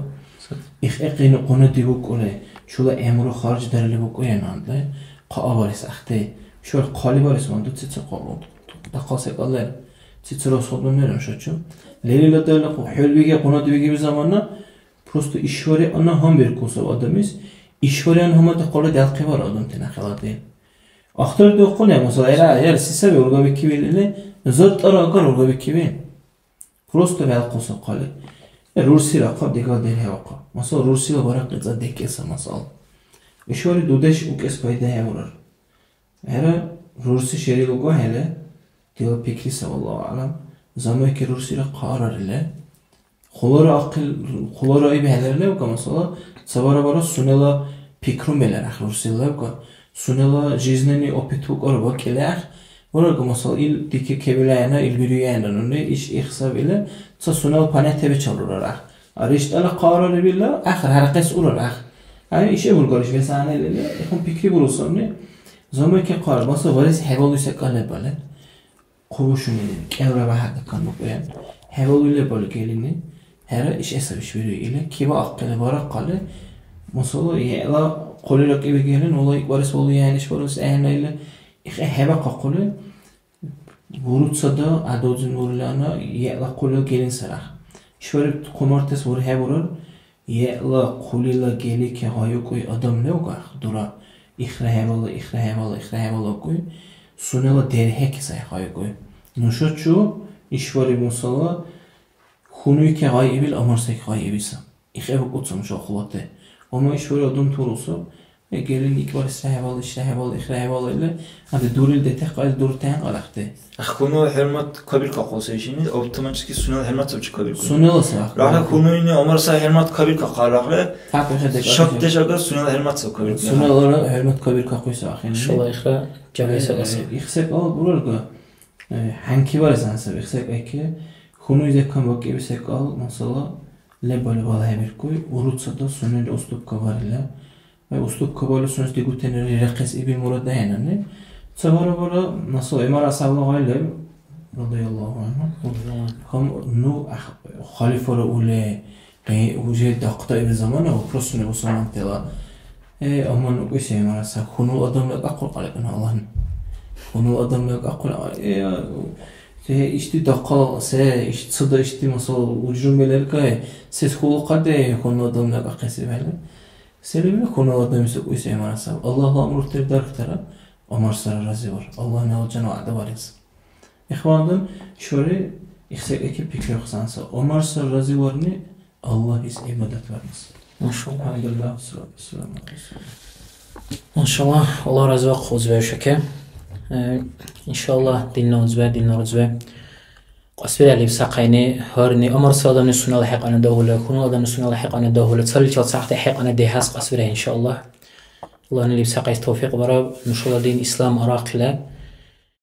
Их экъин къуна дигукӀули, чула гӀямру харждарили букӀуя нанли, хъа аварес ахъти. Шур хъали барес ванду цица хъа дахъал секӀал лер. Цица расходунира нушачу. Лерила дала хъу, хӀулбиге къуна дигиби замана, Просто ишвари ана гьанбиркусав адамис, ишвари ана гьамадли хъули дялхъибар адамти нахалади. Ахтардухъуни, масала, яра, яра, се саби ургабикибил или, зартӀара агар ургабикиби. Просто вялхъусав хъали. Рурсира хъа дигал дерхӀевахъа. Масала, рурсила барахъи ца декӀеса, масала. Ишвари дудеш укӀес пайда хӀевурар. ХӀера, рурси шери лугу хӀела, дила пикри сай, валлагьу аълам, замайки рурсира хъарарили, хъулара ахъил, хъулара ибхӀелира левка, масала, ца бара-бара сунела пикрумбелар ахъ рурсила левка, сунела жизненный опыт букӀар бакӀили ахъ, буралга, масала, ил дики кебилайна, ил бируяйна нуни, иш ихсаб или, ца сунела понятиебичал рурар ахъ. А риштӀала хъарарибила ахъ, гьарахъес урар ахъ. Ай, ише бургар иш весанелили, ихун пикри бурусурни, замайке хъар, баса варес хӀебалуй секӀал лебале. Хъубушунили, кӀелра багьахъа канбукӀуя. ХӀебалуй лебали гелини, хӀера, иш эсаб иш бируй или, киба ахъили, барахъали, масала, яла хъулира кӀиби гелин, ула икбарес валуя, иш барес гӀягӀнили, ихъе хӀебахъахъули, буруцада, адудзин урлана, яла хъулил гелин сарах. Ишбариб хъумартес урхӀебурар, яла хъулила гелике гъайукӀуй адам левгах, дура, ихра хӀебала, ихра хӀебала, ихра хӀебала укӀуй, сунела дерхӀеке сай гъайукӀуй. Нуша чу ишбариб масала, хьунуйке гъайибил, амарсайке гъайибиса. ИхӀе букӀуцун шалхулати. Амма ишбариб адам турусу, эгерли икӀбарес рехӀебала, иш рехӀебала, их рехӀебала или, гьанна дурил детехъа ил дуртехӀе къарахъти. Хьунул хӀурмат кабиркахъуси ишини, автоматически сунела хӀурмат сабчи кабиркур. Сунела сай ахъбарахъи. Рахли хьунуйни Умар сай хӀурмат кабиркахъа рахли. Тяп ихӀе декӀар. Шабдеш агар сунела хӀурмат саб кабиркур. Сунелара хӀурмат кабиркахъуси ахӀенни. Шала ихра жагьли сагаси. Э, их секӀал буралга, э, хӀянки барес гьансаб, их секӀайки. Хьунуй зекан бакӀиби секӀал, масала, лебали балхӀебиркуй, уруцада сунела уступка барила. Ай, уступка балули сунес дигутенира рирахъес иби мурад ахӀенани. Ца бара-бара, масала, ГӀумар асхӀябла гъай леб, радияллаху анху. Гьам, ну, ах-, халифара ули, къи-, уже дахъдаиб замана, вопросуни бусурмантала. Э, амма ну кӀуси ГӀумар асхӀяб, хьунул адам леб ахъур кьаликӀун Аллагьни. Хьунул адам леб ахъур, э, се ишди дахъал, се иш-, цада ишди, масала, уджрум белеркай, сес хьулухъаде, хьунул адам леб ахъес ибхӀели. Се лебил хьунул адамси кӀуси ГӀумар асхӀяб? Аллагьла амруртира дархьтара, ГӀумар сара разивар. Аллагьни алжана вягӀда барес. Ихвандан, шури, их секӀайки пикриухъес гьанса. ГӀумар сара разиварни, Аллагьис гӀибадат барес. Машалла. АлхӀямдулиллагь, салату вассаламу гӀала расулиллагь. Машалла, Аллагь разивахъу, узбе шаке. Э, иншалла, динна узбе, динна рузбе. Кьасбиралли, сахъайни, гьарни, амарса адамли сунела хӀекьяна дагьула, хьунул адамли сунела хӀекьяна дагьула, цаличил цахӀти хӀекьяна дехӀас кьасбирехӀе, иншалла. Аллагьни лебсахъес тавфикь бараб, нушала дин ислам арахъила.